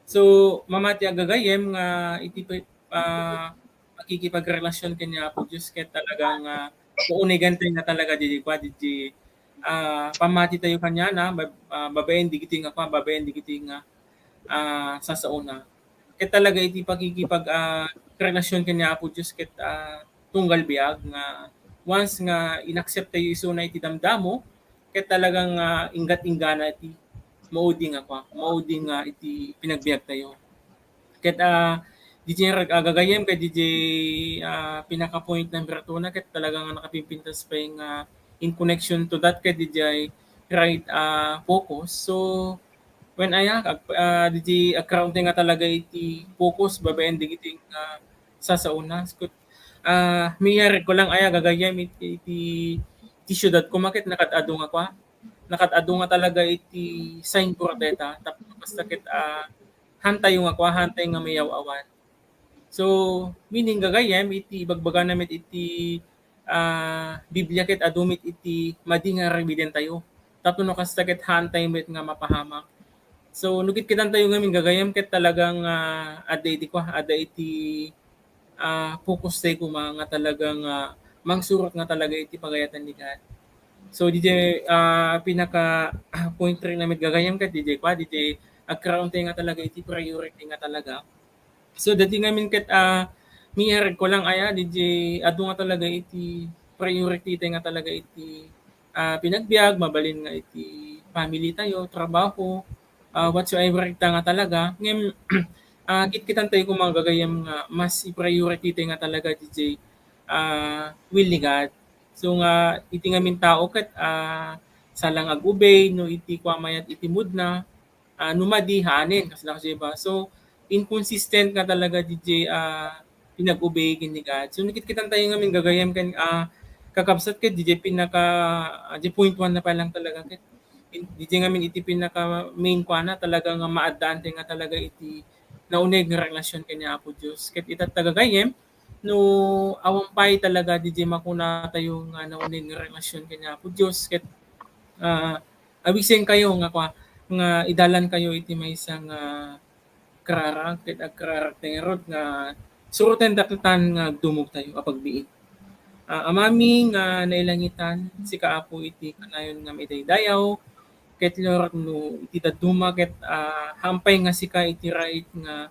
So, mamati a gagayyem nga iti pa-, ah, pakikipagrelasyon ken ni Apo Dios ket talagang, ah, maunigan tayo nga talaga di, di kwa, di, di, ah, pamati tayo kaniana, bab-, ah, babaen digiti nga kwa, babaen digiti nga, ah, sasauna. Ket talaga iti pakikipag, ah, relasyon ken ni Apo Dios ket, ah, tunggal biag nga once nga inaccept tayo isuna iti damdamo, ket talagang, ah, inggat-inggana iti maudi nga kwa, maudi nga iti pinagbiag tayo. Ket, ah, D J rag-, ah, gagayyem ket D J, ah, pinaka point number two na ket talaga nga nakapimpintas pay nga in connection to that ket D J right, ah, focus. So, when aya, ag-, ah, D J agkaroon tayo nga talaga iti focus babaen digiti nga sasauna. Kut-, ah, miyarig ko lang aya gagayyem iti, iti, iti siudad ko, ma ket nakad-adu nga kwa. Nakad-adu nga talaga iti signboard deta, tapno kasta ket, ah, hantayo nga kwa, hantayo nga mayaw-awan. So, meaning gagayyem iti ibagbagana met iti, ah, Biblia ket adu met iti madi nga aramiden tayo. Tapno no kasta ket hantayo met nga mapahamak. So, no kitkitan tayo ngamin gagayyem ket talagang, ah, adda iti kwa, adda iti, ah, focus tayo koma nga talagang, ah, mangsurot nga talaga iti pagayatan ni God. So, D J, ah, pinaka point three na met gagayyem ket D J kwa, D J agkaroon tayo nga talaga iti priority nga talaga. So, dati ngamin ket, ah, miyarig ko lang aya, D J adu nga talaga iti priority tayo nga talaga iti ah, pinagbiag, mabalin nga iti family tayo, trabaho, ah, whatsoever ita nga talaga. Ngem, ah, kitkitan tayo koma gagayyem nga mas i-priority tayo nga talaga diay, ah, will ni God. So nga, iti ngamin tao ket, ah, salang ag-obey no iti kua mayat iti mood na, ah, no madi, haanen, kasla kasi ba? So, inconsistent nga talaga diay, ah, pinag-obey ken ni God. So, nakitkitan tayo ngamin gagayyem ken, ah, kakabsat ket diay pinaka, ah, diay point one na pa lang talaga ket in-, diay ngamin iti pinaka main kuana talaga nga maaddaan tayo nga talaga iti nauneg nga relasyon ken ni Apo Dios. Ket ita ta gagayyem, no awan pay talaga diay makuna tayo nga nauneg nga relasyon ken ni Apo Dios ket, ah, awisen kayo nga kua, nga idalan kayo iti maysa nga kararag ket agkararag tayo ngarud nga suroten daktan nga agdumog tayo a pagbiit. Ah, Amami nga nailangitan, sika Apo iti kanayon nga maidaydayaw, ket Lord no iti dadduma ket, ah, hampay nga sika iti right nga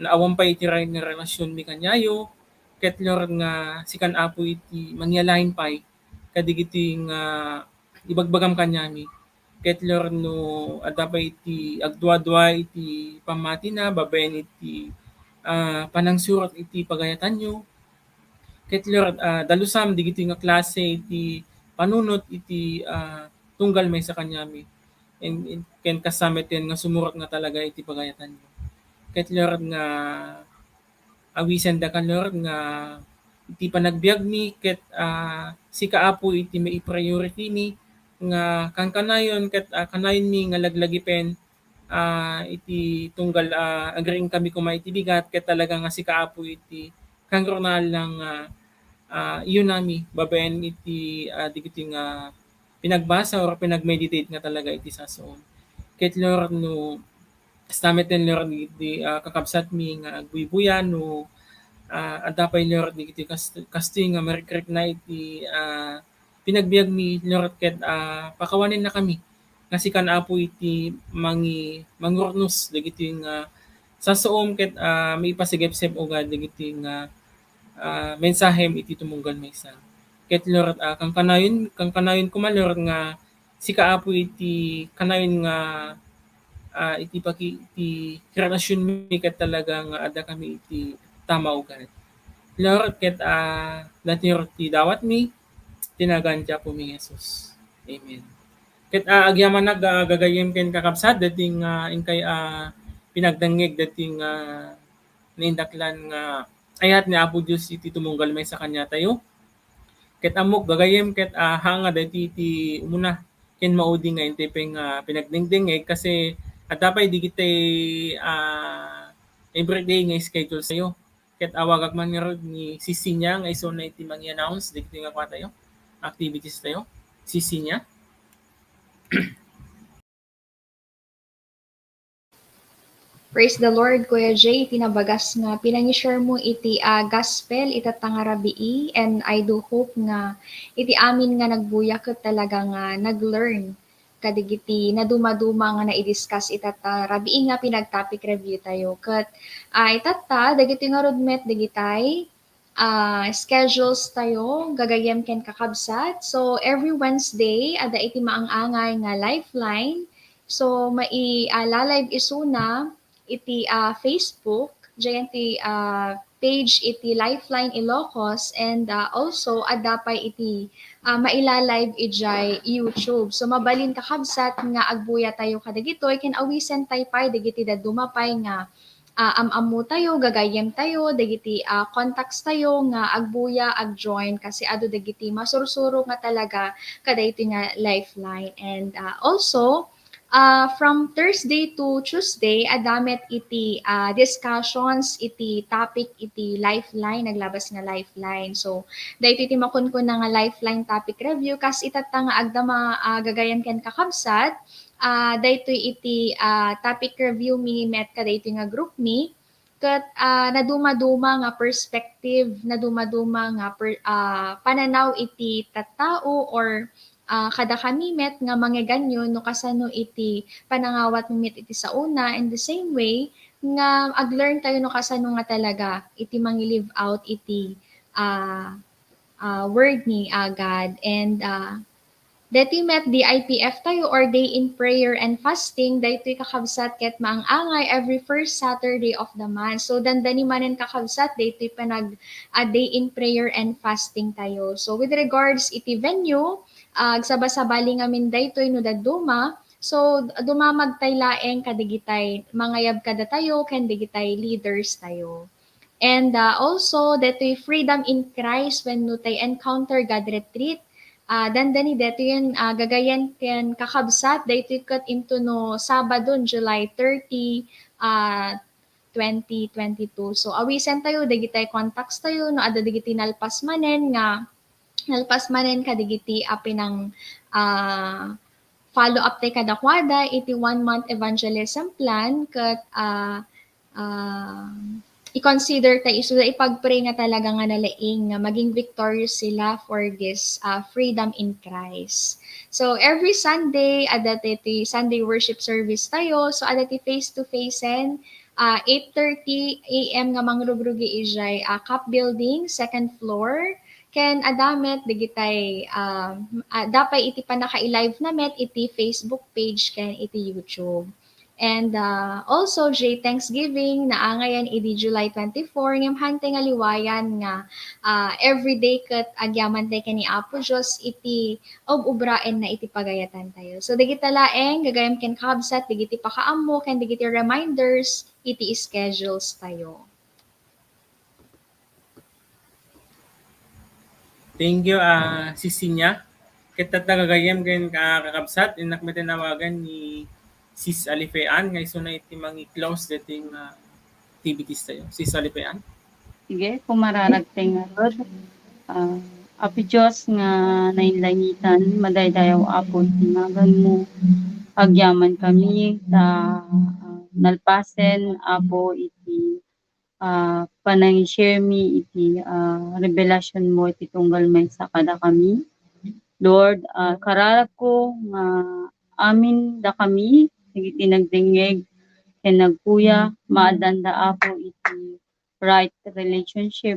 naawan pay iti right nga relasyonmi kaniayo, ket Lord nga sikan Apo iti mangyalain pay kadigiti nga ibagbagam kaniami. Ket Lord no adda pay iti agduadua iti pammatina babaen iti, ah, panangsurot iti pagayatanyo. Ket Lord, ah, dalusam digiti nga klase iti panunot iti, ah, tunggal maysa kaniami. And, and ken kasta met ken nga sumurot nga talaga iti pagayatanyo. Ket Lord nga awisendaka, Lord, nga iti panagbiagmi ket, ah, sika, Apo, iti maipriority mi nga kankanayon ket, ah, kanayonmi nga laglagipen, ah, iti tunggal, ah, agriing kami koma iti bigat ket talaga nga sika, Apo, iti kangrunaan lang nga, ah, iyunami babaen iti, ah, dagiti nga pinagbasa or pinagmeditate nga talaga iti sasaom. Ket Lord, no, kasta met ken Lord, iti, ah, kakabsatmi nga agbuybuya, no, ah, adda pay Lord, dagiti kas-, kastoy nga marikrikna iti, ah, pinagbiagmi, Lord, ket, ah, pakawanennakami nga sikan, Apo, iti mangi-, mangurnos dagiti nga sasaom ket, ah, maipasigepsep, O God, dagiti nga, ah, mensahem iti tumunggal maysa. Ket Lord, ah, kankanayon, kankanayon koma, Lord, nga sika, Apo, iti kanayon nga, ah, iti paki-, iti relasyonmi ket talaga nga adda kami iti tama, O God. Lord, ket, ah, daytoy ti dawatmi, iti nagan ti Apomi Jesus. Amen. Ket, ah, agyamanak, ah, gagayyem ken kakabsat, daytoy nga inkay, ah, pinagdengngeg, daytoy nga naindaklan nga ayat ni Apo Dios iti tumunggal maysa kaniatayo. Ket ammok gagayyem ket, ah, haan nga daytoy ti umuna ken maudi nga intay pay nga pinagdengdengngeg kasi adda pay dagiti, ah, everyday nga schedule tayo. Ket awagak man ngarud ni Sisinya nga isuna iti mangi-announce dagiti nga kua tayo, activities tayo. Sisinya. Praise the Lord, Kuya Jay, iti nabagas nga pinangi-share mo iti, ah, gospel itatta nga rabii, and I do hope nga iti amin nga nagbuya ket talaga nga nag-learn kadagiti naduma-duma nga nai-discuss itatta rabii nga pinag-topic review tayo. Ket, ah, itatta, dagiti ngarud met dagitay, ah, schedules tayo, gagayyem ken kakabsat. So, every Wednesday, adda iti maang-angay nga Lifeline. So, mai-, ah, la-live isuna iti, ah, Facebook, diay ti, ah, page iti Lifeline Ilocos, and, ah, also, adda pay iti, ah, maila-live idiay YouTube. So, mabalin kakabsat nga agbuya tayo kadagitoy, ken awisen tay pay dagiti dadduma pay nga ah, am-ammo tayo, gagayyem tayo, dagiti, ah, contacts tayo nga agbuya, ag-join, kasi adu dagiti masursuro nga talaga kadaytoy nga Lifeline. And, ah, also, ah, from Thursday to Tuesday, adda met iti, ah, discussions, iti topic, iti Lifeline, naglabas nga Lifeline. So, daytoy ti makunkuna nga Lifeline topic review, kas itatta nga agdama, ah, gagayyem ken kakabsat, ah, daytoy iti, ah, topic review mi met kadaytoy nga group mi, ket, ah, naduma-duma nga perspective, naduma-duma nga per-, ah, pananaw iti tattao or, ah, kadakami met nga mangeganyo no kasano iti panangawatmi met iti saona, and the same way nga ag-learn tayo no kasano nga talaga iti mangi-live out iti, ah, ah, word ni, ah, God. And, ah, Daytoy met D I P F tayo or Day in Prayer and Fasting, daytoy kakabsat ket maang-angay every first Saturday of the month. So, dandani manen kakabsat, daytoy panag-, ah, Day in Prayer and Fasting tayo. So, with regards iti venue, ah, agsabasabali ngamin daytoy no dadduma. So, dumamagtay laeng kadigitay mangayab kadatayo ken digitay leaders tayo. And, ah, also, detoy Freedom in Christ wenno tay Encounter God Retreat. Ah, dandani detoy, ah, gagayyem ken kakabsat, daytoy ket intono Sabado, July thirty, ah, twenty twenty-two. So, awisen tayo, dagitay contacts tayo, no, adda dagiti nalpas manen nga, nalpas manen kadigiti a pinang, ah, follow up tay kadakuada iti one month evangelism plan ket, ah, ah, i-consider ta isu da ipag-pray nga talaga nga nalaing nga maging victorious sila for this, ah, freedom in Christ. So, every Sunday, adda ti Sunday worship service tayo. So, adda ti face-to-face-en, ah, eight thirty A M nga mangrugrugi idiay, ah, CAP Building, second floor. Ken adda met digitay, ah, ah, adda pay iti pannaka-i-live na met iti Facebook page ken iti YouTube. And, ah, also, J Thanksgiving, naangayan idi July twenty-four, ngem hantay nga liwayan nga, ah, everyday ket agyaman tay ken ni Apo Dios iti ub-ubraenna iti pagayatan tayo. So, dagita laeng, gagayyem ken kakabsat, dagiti pakaammo ken dagiti reminders iti schedules tayo. Thank you, ah, Sis Sinya. Ket ta gagayyem ken, ah, kakabsat, innak met ti nawagan ni Sis Alifean nga isuna iti mangi-close daytoy nga activities tayo. Sis Alifean? Sige, kumararag tay ngarud. Ah, Apo Dios nga nainlangitan, madaydayaw, Apo, iti naganmo. Agyaman kami ta, ah, nalpasen, Apo, iti ah, panangi-share mi iti, ah, revelasyon mo iti tunggal maysa kadakami. Lord, ah, kararagko nga amin dakami, dagiti nagdengngeg ken nagkuya, maaddanda, Apo, iti right relationship,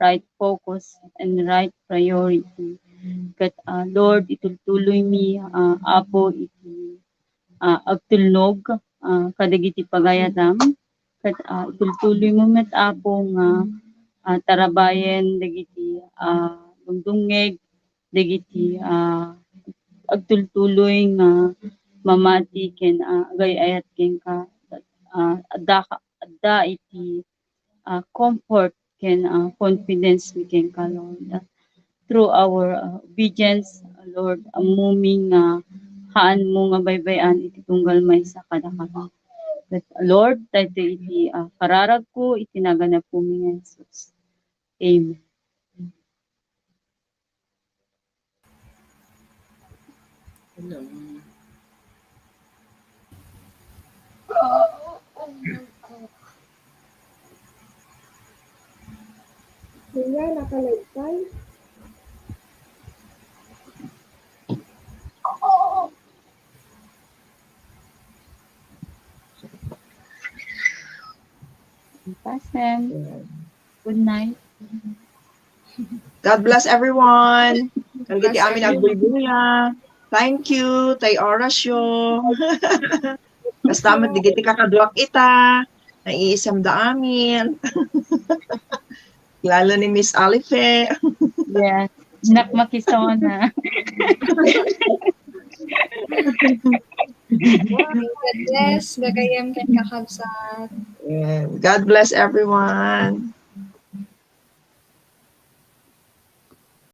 right focus, and right priority. Ket, ah, Lord, itultuloymi, ah, Apo, iti, ah, agtulnog, ah, kadagiti pagayatam. Ket, ah, itultuloymo met, Apo, nga, ah, tarabayen dagiti, ah, dumdumngeg, dagiti, ah, agtultuloy nga mamati ken, ah, agay-ayat kenka. Ah, adda ka, adda iti, ah, comfort ken, ah, confidence mi kenka, Lord. Through our, ah, obedience, Lord, ammomi nga haanmo nga baybay-an iti tunggal maysa kadakami. Ket, Lord, daytoy iti, ah, kararagko iti nagan ni Apomi nga Jesus. Amen. Hello. Kuya, nakaligtay? Pasem. Good night. God bless everyone. Kadagiti amin agbuybuya. Thank you, tay orasyo. Kasta met dagiti kakaduak ita. Naiisamda amin. Lalo ni Miss Alife. Yeah. Nak makisona. God bless. Gagayyem ken kakabsat. Yeah. God bless everyone.